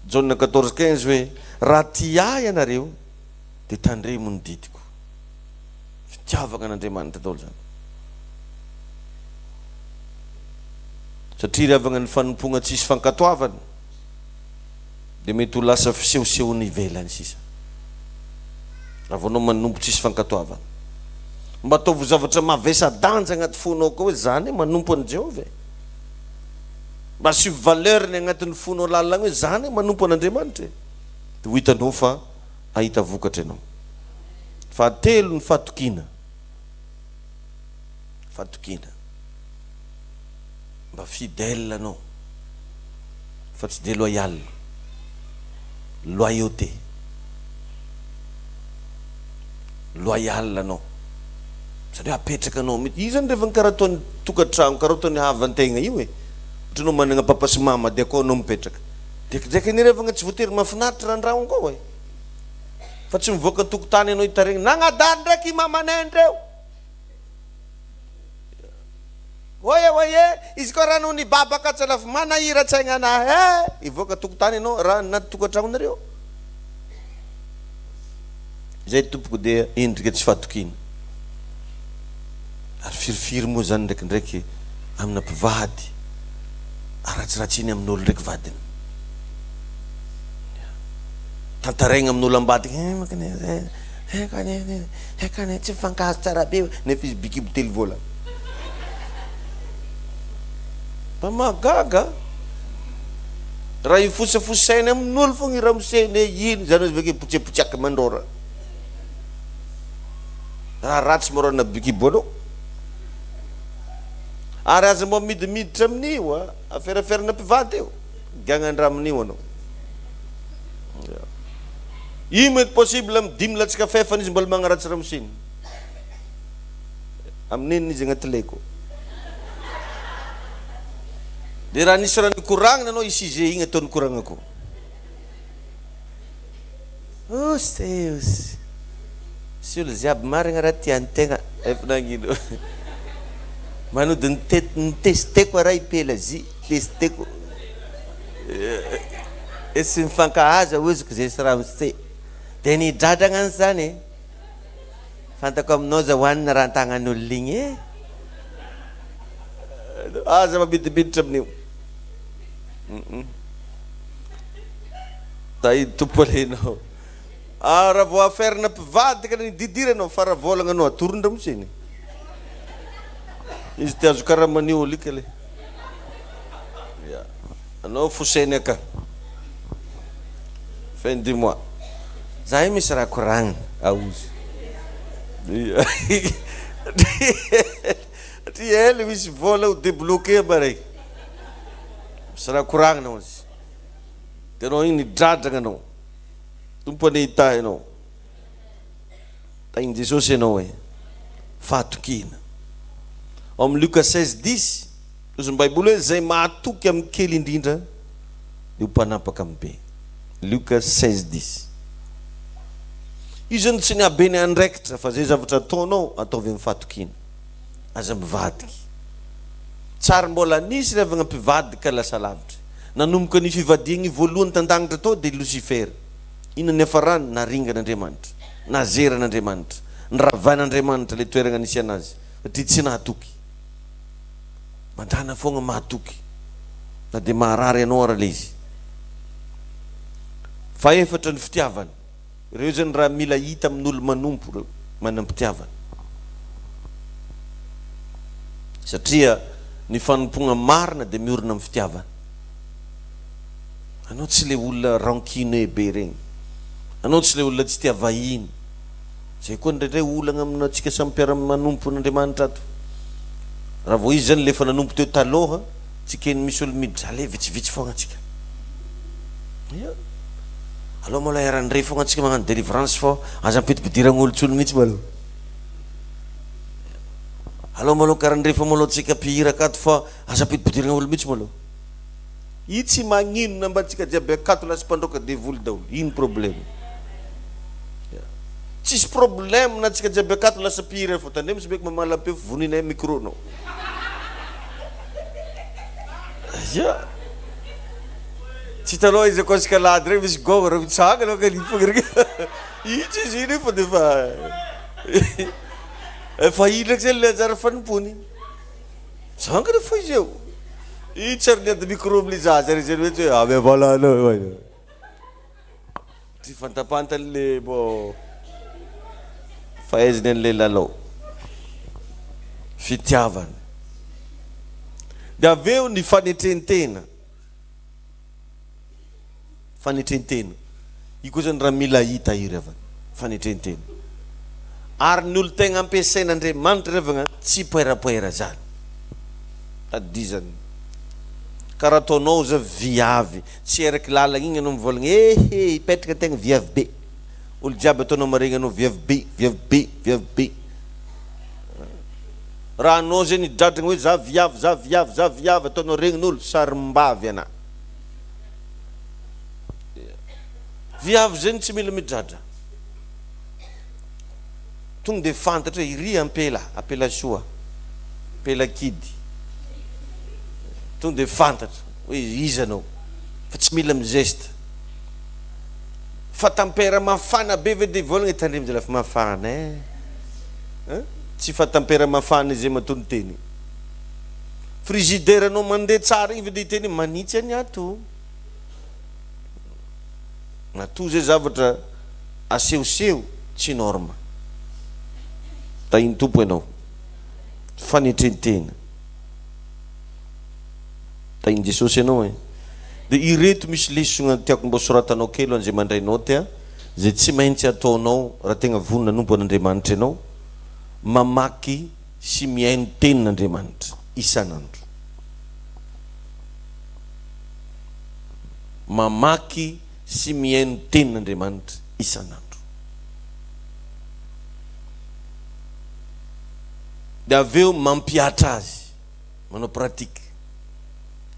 Jaona 14 15 hoe raha tia ahy ianareo dia tandremo ny didiko. Fitiavana an'Andriamanitra daholo izany. Satria ry havagna ny fanompoagna tsisy fankatoavana dia mety ho lasa fisehosehoana ivelany sisa. Raha vao anao manompo tsisy fankatoavana. Mba ataovy zavatra mavesa-danja agnaty fonao koa hoe za anie manompo an'i Jehovah e. Mba asio valeur-ny agnatin'ny fonao lalina agny hoe za anie manompo an'Andriamanitra e. Dia ho hitanao fa hahita vokatra ianao. Fahatelo ny fatokiana. Fatokiana. Mba fidèle anao fa tsy deloyal. Loyauté. Loyal anao. Zany hoe apetraka anao mihitsy. Io zany rehefa ny karaha ataon'ny tokantragno, karaha ataon'ny havan-tegna io e. Ohatra anao managna papa sy mama dia akao anao mipetraka. Ndraikindraiky anie rehefa tsy voatery mahafinaritra raha andragno akao e. Fa tsy mivoaka an-tokotany anao hitaregny, nagnadary ndraiky i mamanay ndreo. Oye oye, izy koa raha noho ny baba ka tsy lafo manahira-tsaigna anah eh! Hivoaka tokotany ianao raha anaty tokantragnonareo. Izay tompoko dia endrika tsy fahatokiana. Ary firifiry moa izany ndraikindraiky amina mpivady aratsiratsiny amin'olo ndraiky vadiny. Tantaraigna amin'olo ambadika, eh makany eh, eh kany eh, eh kany tsy mifankahazo tsara be nefa izy bikibo telo volana. Mba mahagaga raha ifosafosaina amin'olo fogna i ramose ne ino zany izy avake potsiapotsiaka mandrôra. Raha ratsy mô raha nabikibo anao. Ary aza mba midimiditra amin'io a, aferaferana mpivady io, giagnan-draha amin'io anao. Io mety possible am dimy latsaka fahefany izy mbola magnaratsy ramose iny. Amin'enina izy agnaty lay koa. De raha nisy raha nikoragnina anao i sujet igny atao nikoragna koa. Osy osy. Sy olo jiaby marigna raha tian-tegna. Efa nagnino. Manody ny te- ny testeko raha i Pelagie, testeko. E tsy mifankahazo oziko zay sy ramose. De nidradragna any zany e. Fantako aminao za hoanina raha an-tagnan'olona igny e. Aza mamidimiditra amin'io. Tahidy Tompo alenao. Ah raha vao affaire-na mpivady ka nididirana fara vôlagna anao atorony ramose iny. Izy te azo karaman'io alika le. Ya. Anao foseny aka. Fin du mois. Za io misy raha koragnina. Aozy. Satria ela misy vôla ho débloquer maraiky. Misy raha koragnina hozy. De anao igny nidradragna anao. Tompo anie hitahy anao. Tahin'i Jesosy ianao e. Fahatokiana. Ao amin'ny Lioka 16 10, hozy ny Baiboly hoe izay mahatoky amin'ny kely indrindra dia ho mpanapaka amin'ny be. Lioka 16 10. Io zany tsy ny habe ny andraikitra fa izay zavatra ataonao ataovy amin'ny fahatokiana. Aza mivadika. Tsary mbola nisy ry havagna mpivadika lasa lavitra. Nanomboka ny fivadiagny voalohany tan-danitra tao dia Losifera. Inona ny niafarany? Naringan'Andriamanitra. Nazeran'Andriamanitra. Niravain'Andriamanitra ilay toeragna nisy anazy satria tsy nahatoky. Mandana foagna mahatoky na dia maharary anao ara ilay izy. Fahefatra ny fitiavana. Ireo zany raha mila hita amin'olo manompo ireo, manam-pitiavana. Satria ny fanompoagna marina dia miorina amin'ny fitiavana. Anao tsy le olona rancune be regny. Anao tsy le olona tsy tia vahiny. Zay koa indraindray olagna amintsika samy mpiara-manompo an'Andriamanitra ato. Raha vao izy zany le efa nanompo teo taloha, tsy keny misy olo mijaly vitsivitsy fogna antsika. Ia. Aleo maloha hiara-ndre fogna antsika magnano délivrance fô aza ampidipidiragna olo tsony mihitsy maloha. Aleo maloha kara-ndre fô maloha antsika mpihira akato fa aza ampidipidiragna olo mihitsy maloha. I tsy magnino mba antsika jiaby akato lasa mpandroaka devoly daholo. Ino problème? Tsisy problème na antsika jiaby akato lasa mpihira fô tandremo tsy maiky mamalam-peo voninay micro nao. Ia. Tsy hitanao izy akosika alahady regny misy gôma reo mitsangana ka nifogna Itsy izy iny fa defa efa iny ndraiky zay le anjara fanompony. Mitsangana fo izy eo. Itsy ary niady micro amle zaza ry zay hoe avy avalana. Tsy fantapantany le mbô fahaizany an'le lalao. Fitiavana. Dia avy eo ny fanetren-tena. Fanetren-tena. Io koa zany raha mila hita io ry havana. Fanetren-tena. Ary ny olon-tegna ampiasain'Andriamanitra ry havana tsy poerapoera zany. Tadidio zany. Ka raha ataonao zao viavy Tsy eraky lalagna igny anao mivolagna ehe hipetraka tegna viavy be. Olo jiaby ataonao maregny anao viavy be, viavy be, viavy be. Raha anao zay nidradragna hoe za viavy, za viavy, za viavy ataonao regnin'olo sarimbavy anà. Viavy zegny tsy mila midradra. Tonga dia fantatra hoe iry ampela, ampela soa, ampela kidy. Tonga dia fantatra hoe iza anao fa tsy mila mi-geste. Fa tampera mafana be ve dia hivolagna tandremo zalahy fa mafana eh. Hein? Tsy fa tampera mafana izay matoa niteny. Frigidaire anao mandeha tsara igny ve dia hiteny manitsy any ato. Matoa zay zavatra asehoseho tsy norme. Tahin'ny Tompo ianao. Fanetren-tena. Tahin'i Jesosy ianao e. Dia ireto misy lesona tiako mba soratanao kely ho an'izay mandray naoty a, izay tsy maintsy ataonao raha tegna vonona hanompo an'Andriamanitra ianao, mamaky sy mihaino tenin'Andriamanitra isan'andro. Mamaky sy mihaino tenin'Andriamanitra. Isan'andro. Dia avy eo mampihatra azy, manao pratique.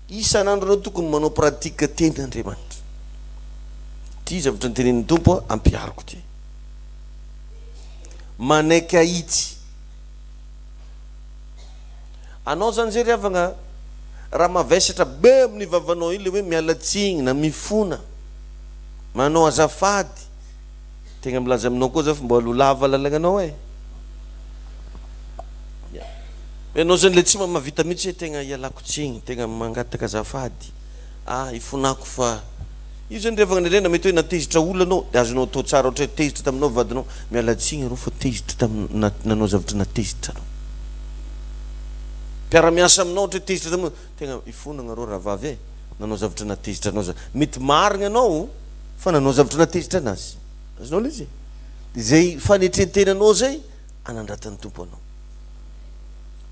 Isan'andro anao tokony manao pratique teny Andriamanitra. Ity zavatra notenenin'ny Tompo ampihariko ity. Manaiky ahitsy. Anao zany zay ry havagna raha mavesatra be amin'ny vavanao iny le hoe miala tsiny na mifona, manao azafady, tegna milaza aminao koa za fa mbola ho lava lalagnanao e. Ya. Ianao zany le tsy mba mahavita mihitsy hoe tegna ialako tsiny, tegna mangataka azafady, ah ifonako fa Io zany rehefa nirena mety hoe natezitra olona anao dia azonao atao tsara ohatra hoe tezitra taminao vadinao, miala tsiny arô fa tezitra tam nanao zavatra natezitra anao. Mpiara-miasa aminao ohatra hoe tezitra taminao, tegna ifonagna arô rahavavy e, nanao zavatra natezitra anao za. Mety marigna anao fa nanao zavatra natezitra anazy. Azonao le izy e? Dia zay fanetren-tenanao zay anandratan'ny Tompo anao.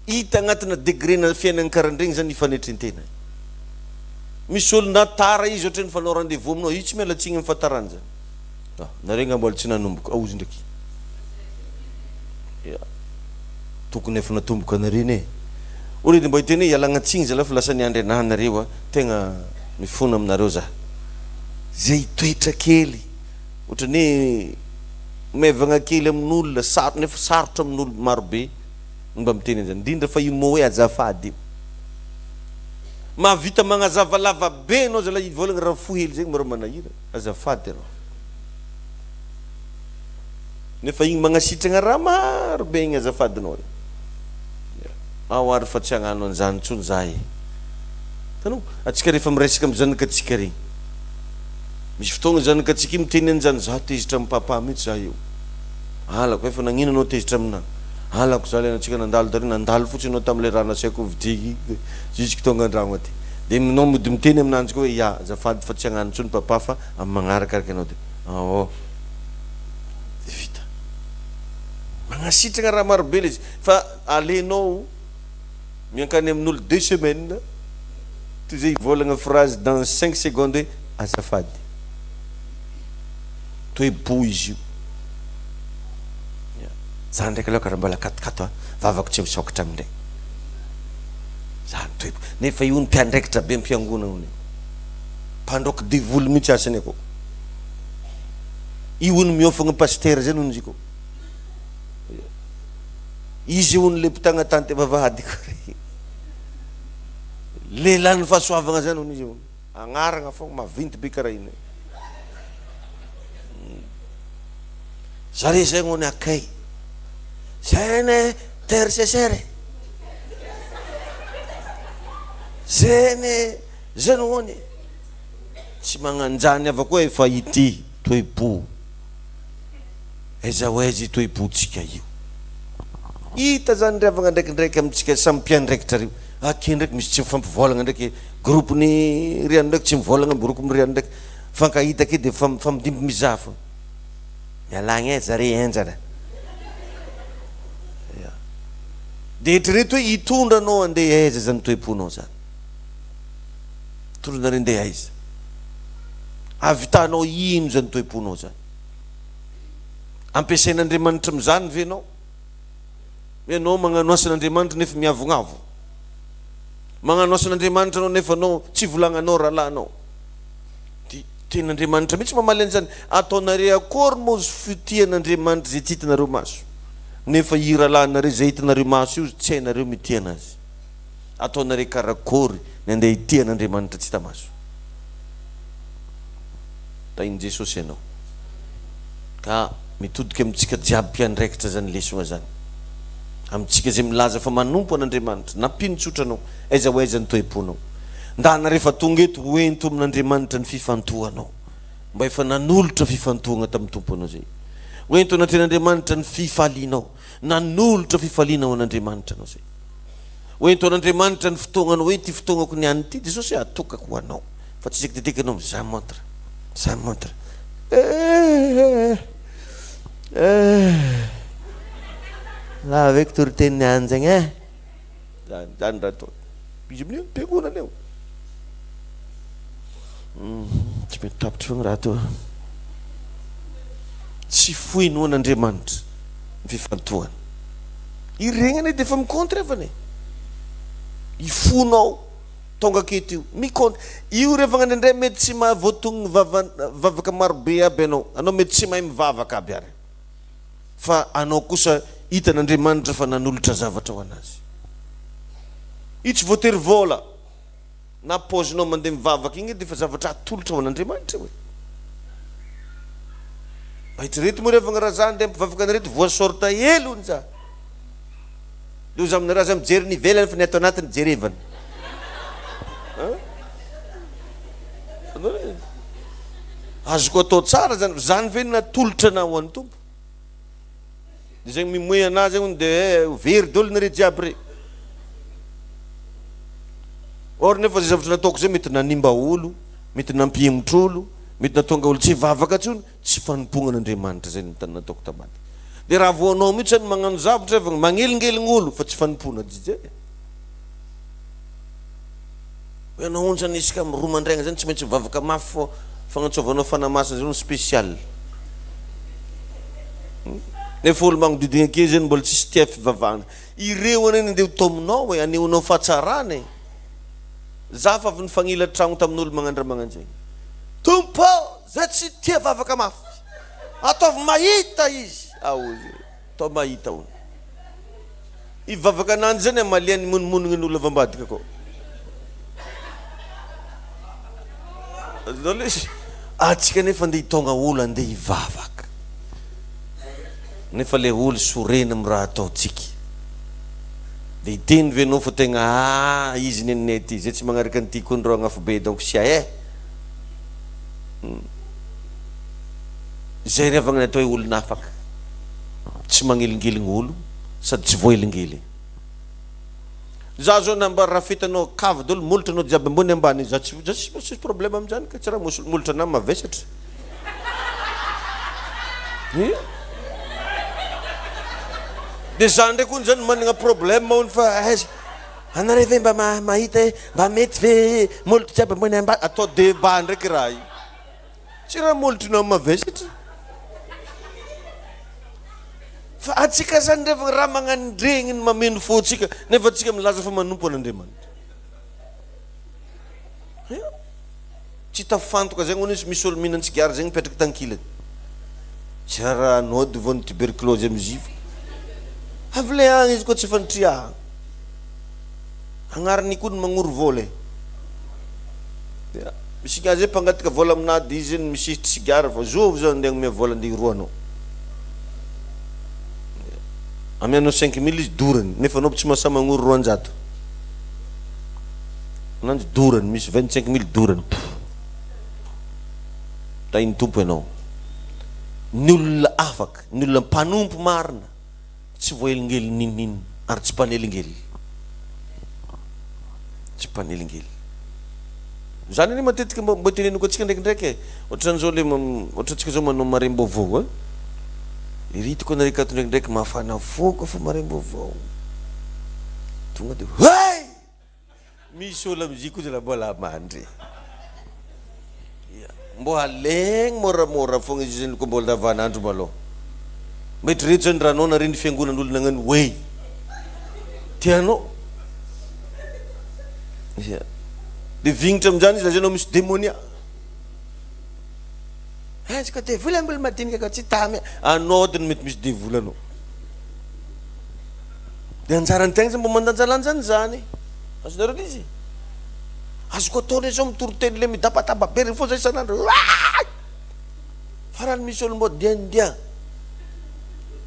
Hita agnatina degré-na fiainagna karahandregny zany ny fanetren-tegna. Misy olo na tara izy ohatra hoe nifanao rendez-vous aminao, io tsy miala tsiny amin'ny fahatarany zany. Ah, nareo nga mbola tsy nanomboka, ao izy ndraiky. Ya. Tokony efa natomboka anareo iny e. Olo de mba hiteny hoe ialagna tsiny zalahy fa lasa niandry anahy nareo a, tegna mifona aminareo za. Zay toetra kely. Ohatran'ny hoe maivagna kely amin'olona, saro nefa sarotra amin'olo marobe ny mba miteny an'izany, indrindra fa io mot hoe azafady io. Mahavita magnazava lava be anao zalahy hivolagna raha fohy hely zegny mba rô manahirana, azafady arô. Nefa igny magnasitragna raha maro be igny azafadinao igny. Ao ary fa tsy hagnano an'izany intsony za e. Hitanao? Antsika rehefa miresaka amin'ny zanakatsika regny. Misy fotoagna zanakatsika io miteny an'izany, za tezitra amin'i papa mihitsy za io. Halako, efa nagnino anao tezitra aminà? Halako za le antsika nandalo tary, nandalo fotsiny anao tamin'ilay raha nasaiko hovidiako igny de jusque tonga an-dragno aty. De anao mody miteny aminanjy koa hoe ya, azafady fa tsy hagnano intsony papa fa amin'ny magnaraka araka ianao de aô. De vita. Magnasitragna raha marobe le izy fa alenao miankany amin'olo deux semaines toy izay hivolagna phrase dans cinq secondes hoe azafady. Toe-po izy io. Ya. Za ndraiky aloha karaha mbola katokato a, vavako tsy misokatra amindray. Zany toe-po. Nefa io ny mpiandraikitra be am-piangonana hono io. Mpandroaka devoly mihitsy asany akao. Io hono miofagna pasitera zay hono izy ko. Izy hono le mpitagnatanty vavahady ko. Lehilahin'ny fahasoavagna zany hono izy hono. Agnaragna fogna maventy be karaha ino. Zare zay hono akay. Zay intercesseur. Zay zay hono. Tsy magnanjany avy koa efa ity toe-po. Aiza ho aiza io toe-pontsika io? Hita zany ry havagna ndraikindraiky amintsika samy mpiandraikitra reo. Aty ndraiky misy tsy mifampivôlagna ndraiky groupe ny ry ano ndraiky tsy mivôlagna amy groupe ny ry ano ndraiky. Mifankahita ake de mifamdimby mizaha fôgna. Mialagna e zare henjana. Ya. De eritrereto hoe hitondra anao andeha aiza zany toe-ponao zany. Hitondra anareo andeha aiza? Ahavitanao ino zany toe-ponao zany? Ampiasain'Andriamanitra amin'izany ve ianao? Ianao magnano asan'Andriamanitra nefa miavognavo. Magnano asan'Andriamanitra anao nefa anao tsy volagnanao rahalahinao. Dia tenin'Andriamanitra mihitsy mamaly an'izany. Ataonareo akory moa izy fitian'Andriamanitra izay tsy hitanareo maso. Nefa io rahalahinareo izay hitanareo maso io tsy hainareo mitia anazy. Ataonareo karakory ny andeha hitia an'Andriamanitra tsy hita maso. Tahin'i Jesosy ianao. Ka mitodika amintsika jiaby mpiandraikitra zany lesona zany. Amintsika izay milaza fa manompo an'Andriamanitra, na mpino tsotra anao, aiza ho aiza ny toe-ponao. Ndana rehefa tonga eto ho ento amin'Andriamanitra ny fifantohanao. Mba efa nanolotra fifantohagna tamin'ny Tompo anao zay. Ho ento anatrehan'Andriamanitra ny fifalianao. Nanolotra fifaliana ho an'Andriamanitra anao zay. Ho ento an'Andriamanitra ny fotoagnanao hoe ity fotoagnako niany ity Jesosy atokako ho anao. Fa tsy isaky teteky anao mizaha montre, mizaha montre. Eh, eh, lava eky toriteny niany zegny eh. Zany, zany raha atao. Izy amin'io mpiangonana io. Tsy mety tapitra foana raha atao. Tsy foiny ho an'Andriamanitra ny fifantohana. Iregny anie dia efa mi-compte revana e. Ifonao tonga aketo io, mi-compte. Io revagna indraindray mety tsy mahavoatognony vava vavaka marobe aby anao. Anao mety tsy mahay mivavaka aby ary. Fa anao kosa hitan'Andriamanitra fa nanolotra zavatra ho anazy. Io tsy voatery vola. Na paozinao mandeha mivavaka igny edy efa zavatra atolotra ho an'Andriamanitra io e. Mba eritrereto moa revagna raha za andeha hampivavaka an'ireto voa sorte hely hono za. Loza aminareo aza mijery ny ivelany fa ny ato anatiny jerevana. Azoko atao tsara zany, zany ve natolotra anah ho an'ny Tompo? De zegny mimoe anah zegny hono de eh very daholo nareo jiaby re. Or nefa zay zavatra nataoko zay mety nanimba olo, mety nampihemotra olo, mety nahatonga olo tsy hivavaka tsony, tsy fanompoagna an'Andriamanitra zay nataoko tambadika. De raha vao anao mihitsy zany magnano zavatra efa magnelingeligny olo fa tsy fanompoana jijy e. Hoe anao hono zany isaka amin'ny roa mandraigna zany tsy maintsy mivavaka mafy fô fagnantsovanao fanahy masina zay hono spécial. Nefa olo magnodidigna ake zany mbola tsisy tia fivavahana. Ireo anie no andeha ho taominao e, anehoanao fahatsarana e. Za fa avy nifagnila tragno tamin'olo magnandra magnanjegny. Tompo ô, za tsy tia vavaka mafy. Ataovy mahita izy. Aozy. Atao mahita hono. I vavaka ananjy zany amaliany monomonogny ny olo avy ambadika akao. Azonao le izy? Atsika nefa andeha hitaogna olo andeha hivavaka. Nefa le olo sorena amin'ny raha ataontsika. De hiteny ve anao fa tegna ah izy neninay ty, zay tsy magnaraka an'ity koa ndrô agnafobe donc sia eh. Izay ry havagna ny atao hoe olon'afaka. Tsy magnelingeligny olo sady tsy voahelingely. Za zao na mba rafetanao cave daholo molotra anao jiaby ambony ambany za tsy za tsisy tsisy problème amin'izany ka tsy raha molotra anah mavesatra. Ia. De za ndraiky hono zany managna problème hono fa aiza anareo ve mba mahita hoe mba mety ve molotra jiaby ambony ambany atao débat ndraiky raha io. Tsy raha molotrinao mavesatra. Fa antsika zany rehefa raha magnandregny ny mameno fo-tsika nefa antsika milaza fa manompo an'Andriamanitra. Tsy tafantoka zegny hono izy misy olo mihinan-tsigara zegny mipetraka tankilany. Tsy raha anao de voan'ny tuberculose amizio. Avy le agny izy koa tsy efa nitriahagna. Agnariny koa ny magnoro vola e. Dia misy ingahy zay mpangataka vola aminahy dia izy zany misisitry sigara fa zovy zao andeha hagnome vola andeha hiroanao. Amianao 5000 izy dorany nefa anao tsy mahasahy magnoro 200. Ananjy dorany misy 25000 dorany. Tahin'ny Tompo ianao. Ny olona afaka, ny olona mpanompo marina. Tsy voahelingelin n'inon'inona ary tsy mpanelingelina. Tsy mpanelingelina. Izany anie matetika mba mba teneniko antsika ndraikindraiky e. Ohatran'izao le ohatra antsika zao manao marem-baovao a. Iritiko anareo akato ndraikindraiky mafana fo koa fa marem-baovao. Tonga de hey! Misy olo amizia koa zala mbola mandry. Mbo alegny moramora fogna izy zany ko mbola andavanandro malôha. Mba eritrereto zany raha anao nare ny fiangonan'olo nagnano wey. Tianao? Ia. De vignitra amin'izany izy lazainao misy demonia. Aiza ka devoly ambolo madinika ka tsy tamy. Anao ody no mety misy devoly anao. Dia anjaran'ny tegna zany mba mandanjalanja an'izany. Azonareo le izy? Azoko atao le zao mitory teny le midabataba be regny foana zay isan'andro. Farany misy olo mbô diandia.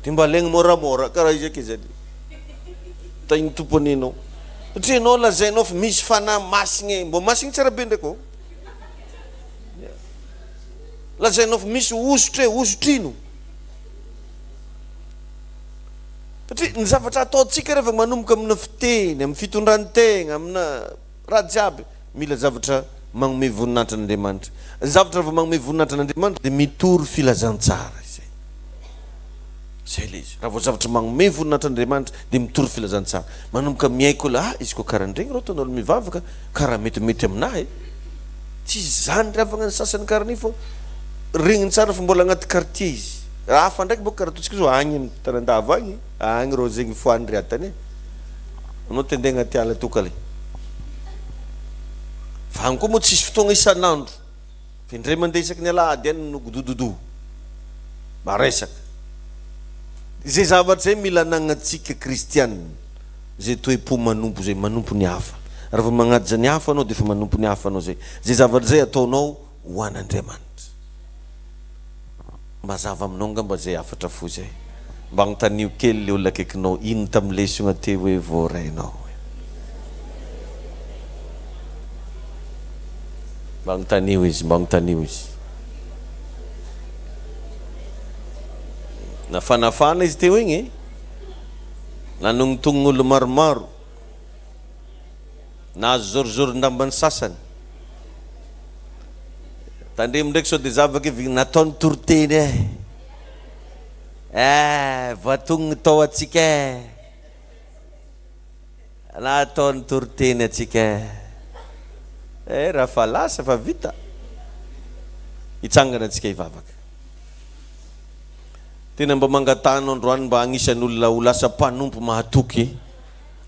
Dia mba alaigny moramora karaha izy ake zany. Tahin'ny Tompo anie anao. Satria ianao lazainao fa misy fanahy masigna e. Mbô masigna tsara be ndraiky ô. Lazainao fa misy hosotra e, hosotra ino? Satria ny zavatra ataontsika rehefa manomboka amina fiteny, amin'ny fitondran-tegna, amina raha jiaby, mila zavatra magnome voninahitra an'Andriamanitra. Ny zavatra vao magnome voninahitra an'Andriamanitra dia mitory filazantsara izay. Izay ilay izy. Raha vao zavatra magnome voninahitra an'Andriamanitra dia mitory filazantsara. Manomboka miaiky olona, ah izy koa karaha an'regny rô ataon'olo mivavaka, karaha metimety aminahy e. Tsy izany ry havagna ny sasany karaha an'io fa regniny tsara fa mbola agnaty quartier izy. Raha hafa ndraiky bôka karaha ataontsika zao agny am tanandava agny, agny rô zegny fohan'ny riatany e. Anao te andeha agnaty ala toka le. Fa agny koa moa tsisy fotoagna isan'andro. Fa indray mandeha isaky ny alahady ihany no godododo. Maresaka. Izay zavatra izay mila anagnantsika kristiana, izay toe-po manompo izay, manompo ny hafa. Raha vao magnaja ny hafa anao dia efa manompo ny hafa anao izay. Izay zavatra izay ataonao ho an'Andriamanitra. Mazava aminao angamba izay hafatra fohy izay. Mba anontanio kely le olona akaikinao ino tamin'ny lesona teo hoe voarainao e. Mba anontanio izy, mba anontanio izy. Nafanafana izy teo igny e. Nanognotognon'olo maromaro. Nahazo zorizorin-damba ny sasany. Tandremo ndraiky sao dia zavaka efa nataony toriteny eh. Eh, voatognony tao antsika eh. Nataony toriteny antsika eh. Eh, raha fa lasa fa vita. Hitsangana antsika hivavaka. Tena mba mangataha anao androany mba agnisan'olona ho lasa mpanompo mahatoky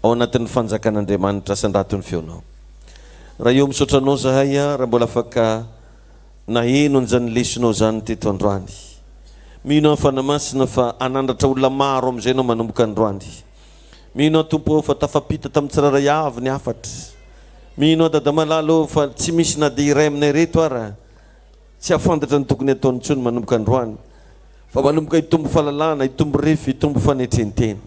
ao anatin'ny fanjakan'Andriamanitra. Asandrato ny feonao. Ray ô, misaotra Anao zahay raha mbola afaka naheno an'izany lesonao izany teto androany. Mino aho Fanahy Masina fa hanandratra olona maro amin'izay Ianao manomboka androany. Mino aho Tompo ô fa tafapita tamin'ny tsirairay avy ny hafatra. Mino aho Dada malala ô fa tsy misy na dia iray aminay ireto ara Tsy hahafantatra ny tokony hataony intsony manomboka androany, fa manomboka hitombo fahalalana, hitombo refy, hitombo fanetren-tena.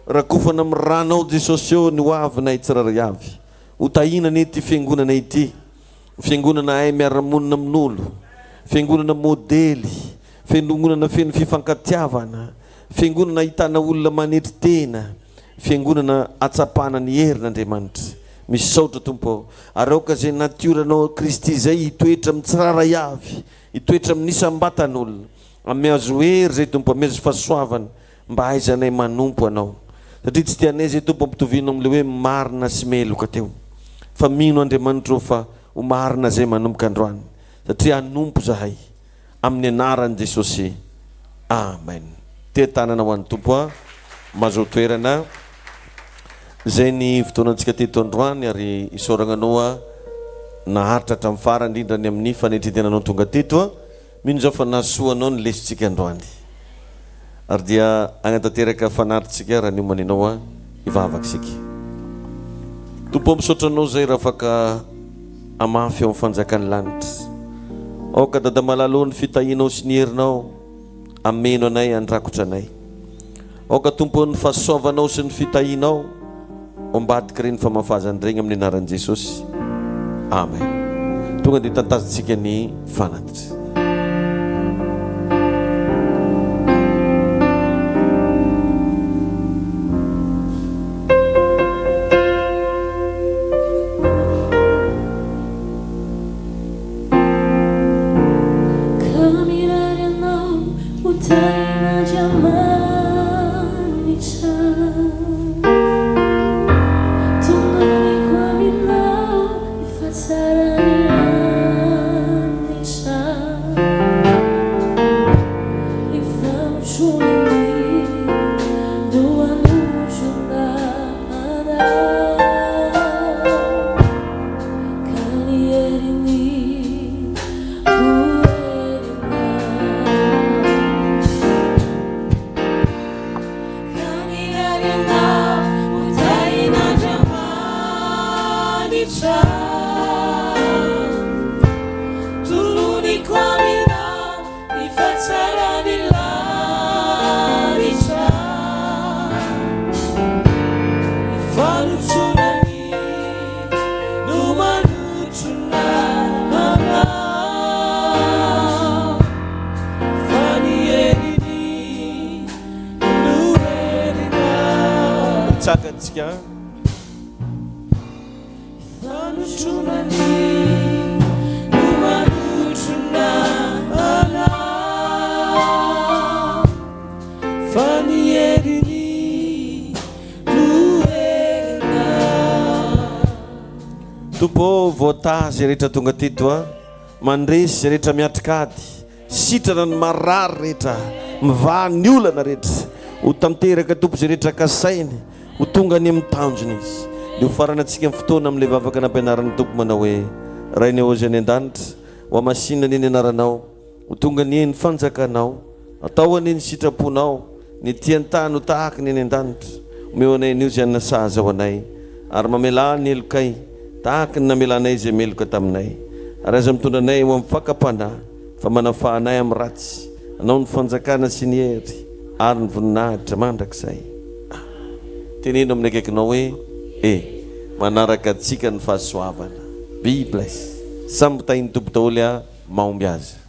Rakofana amin'ny ranao Jesosy ô ny ho avinay tsirairay avy. Ho tahiana anie ity fiangonana ity, fiangonana hay miara-monina amin'olo, fiangonana modely, fiangonana feno fifankatiavana, fiangonana ahitana olona manetry tena, Fiangonana atsapana ny herin Andriamanitra. Misaotra Tompo ô. Ary aoka izay natioranao Kristy izay hitoetra amin'ny tsirairay avy, hitoetra amin'ny isam-batan'olona. Ameazo hery izay Tompo, ameazo fahasoavana mba hahaizanay manompo Anao. Satria tsy tianay izay Tompo ampitovianao amin'ilay hoe marina sy meloka teo. Fa mino Andriamanitra ô fa ho marina izay manomboka androany. Satria hanompo izahay. Amin'ny anaran'i Jesosy Amen. Tea tanana ho an'ny Tompo a. Mazoa toerana. Izay ny fotoanantsika teto androany ary isaoragna anao a naharitra hatramin'ny farany indrindra ny amin'ny fanetrentenanao tonga teto a. Mino zaho fa nahasoa anao ny lesontsika androany. Ary dia hagnatanteraka fanatitsika raha niomana ianao a hivavaka isika. Tompo ô misaotra anao zay raha afaka hamafy ao amin'ny fanjakan'ny lanitra. Aoka Dada malala ô ny fitahianao sy ny herinao hameno anay handrakotra anay. Aoka Tompo ô ny fahasoavanao sy ny fitahianao ao ambadik'ireny famafazana ireny amin'ny anaran'i Jesosy. Amen. Tonga dia tantazintsika ny fanatitra.
Ka mirary anao ho tahin'Andriamanitra. Tononiko aminao ny fahatsaran'ny lanitra. Ny fanotronany no hanotrona anao. Ka ny heriny ho herinao. Ka mirary anao ho tahin'Andriamanitra. Tononiko aminao ny fahatsaran'ny lanitra. Ny fanotronany no manotrona anao. Fa ny heriny
Mitsangantsika. Tompo ô, voataha izay rehetra tonga teto a, mandresy izay rehetra miatrika ady. Sitrana ny marary rehetra. Mivaha ny olana rehetra. Ho tanteraka Tompo izay rehetra kasainy. Ho tonga any amin'ny tanjona izy. Dia ho faranantsika ny fotoana amin'ilay vavaka nampianarin'ny Tompo manao hoe, Rainay ô izay any an-danitra, ho hamasinina anie ny anaranao, ho tonga anie ny fanjakanao, atao anie ny sitraponao, ny ety an-tany ho tahaka ny any an-danitra. Omeo anay anio izay hanina sahaza ho anay, ary mamelà ny helokay, tahaka ny namelanay izay meloka taminay. Ary aza mitondra anay ho amin'ny fakam-panahy, fa manafaha anay amin'ny ratsy. Anao ny fanjakana sy ny hery ary ny voninahitra mandrakizay. Amen. Teneno amin'ny akaikinao hoe, E, manaraka antsika ny fahasoavana. Be blessed. Samy ho tahin'ny Tompo daholo a, mahombiaza.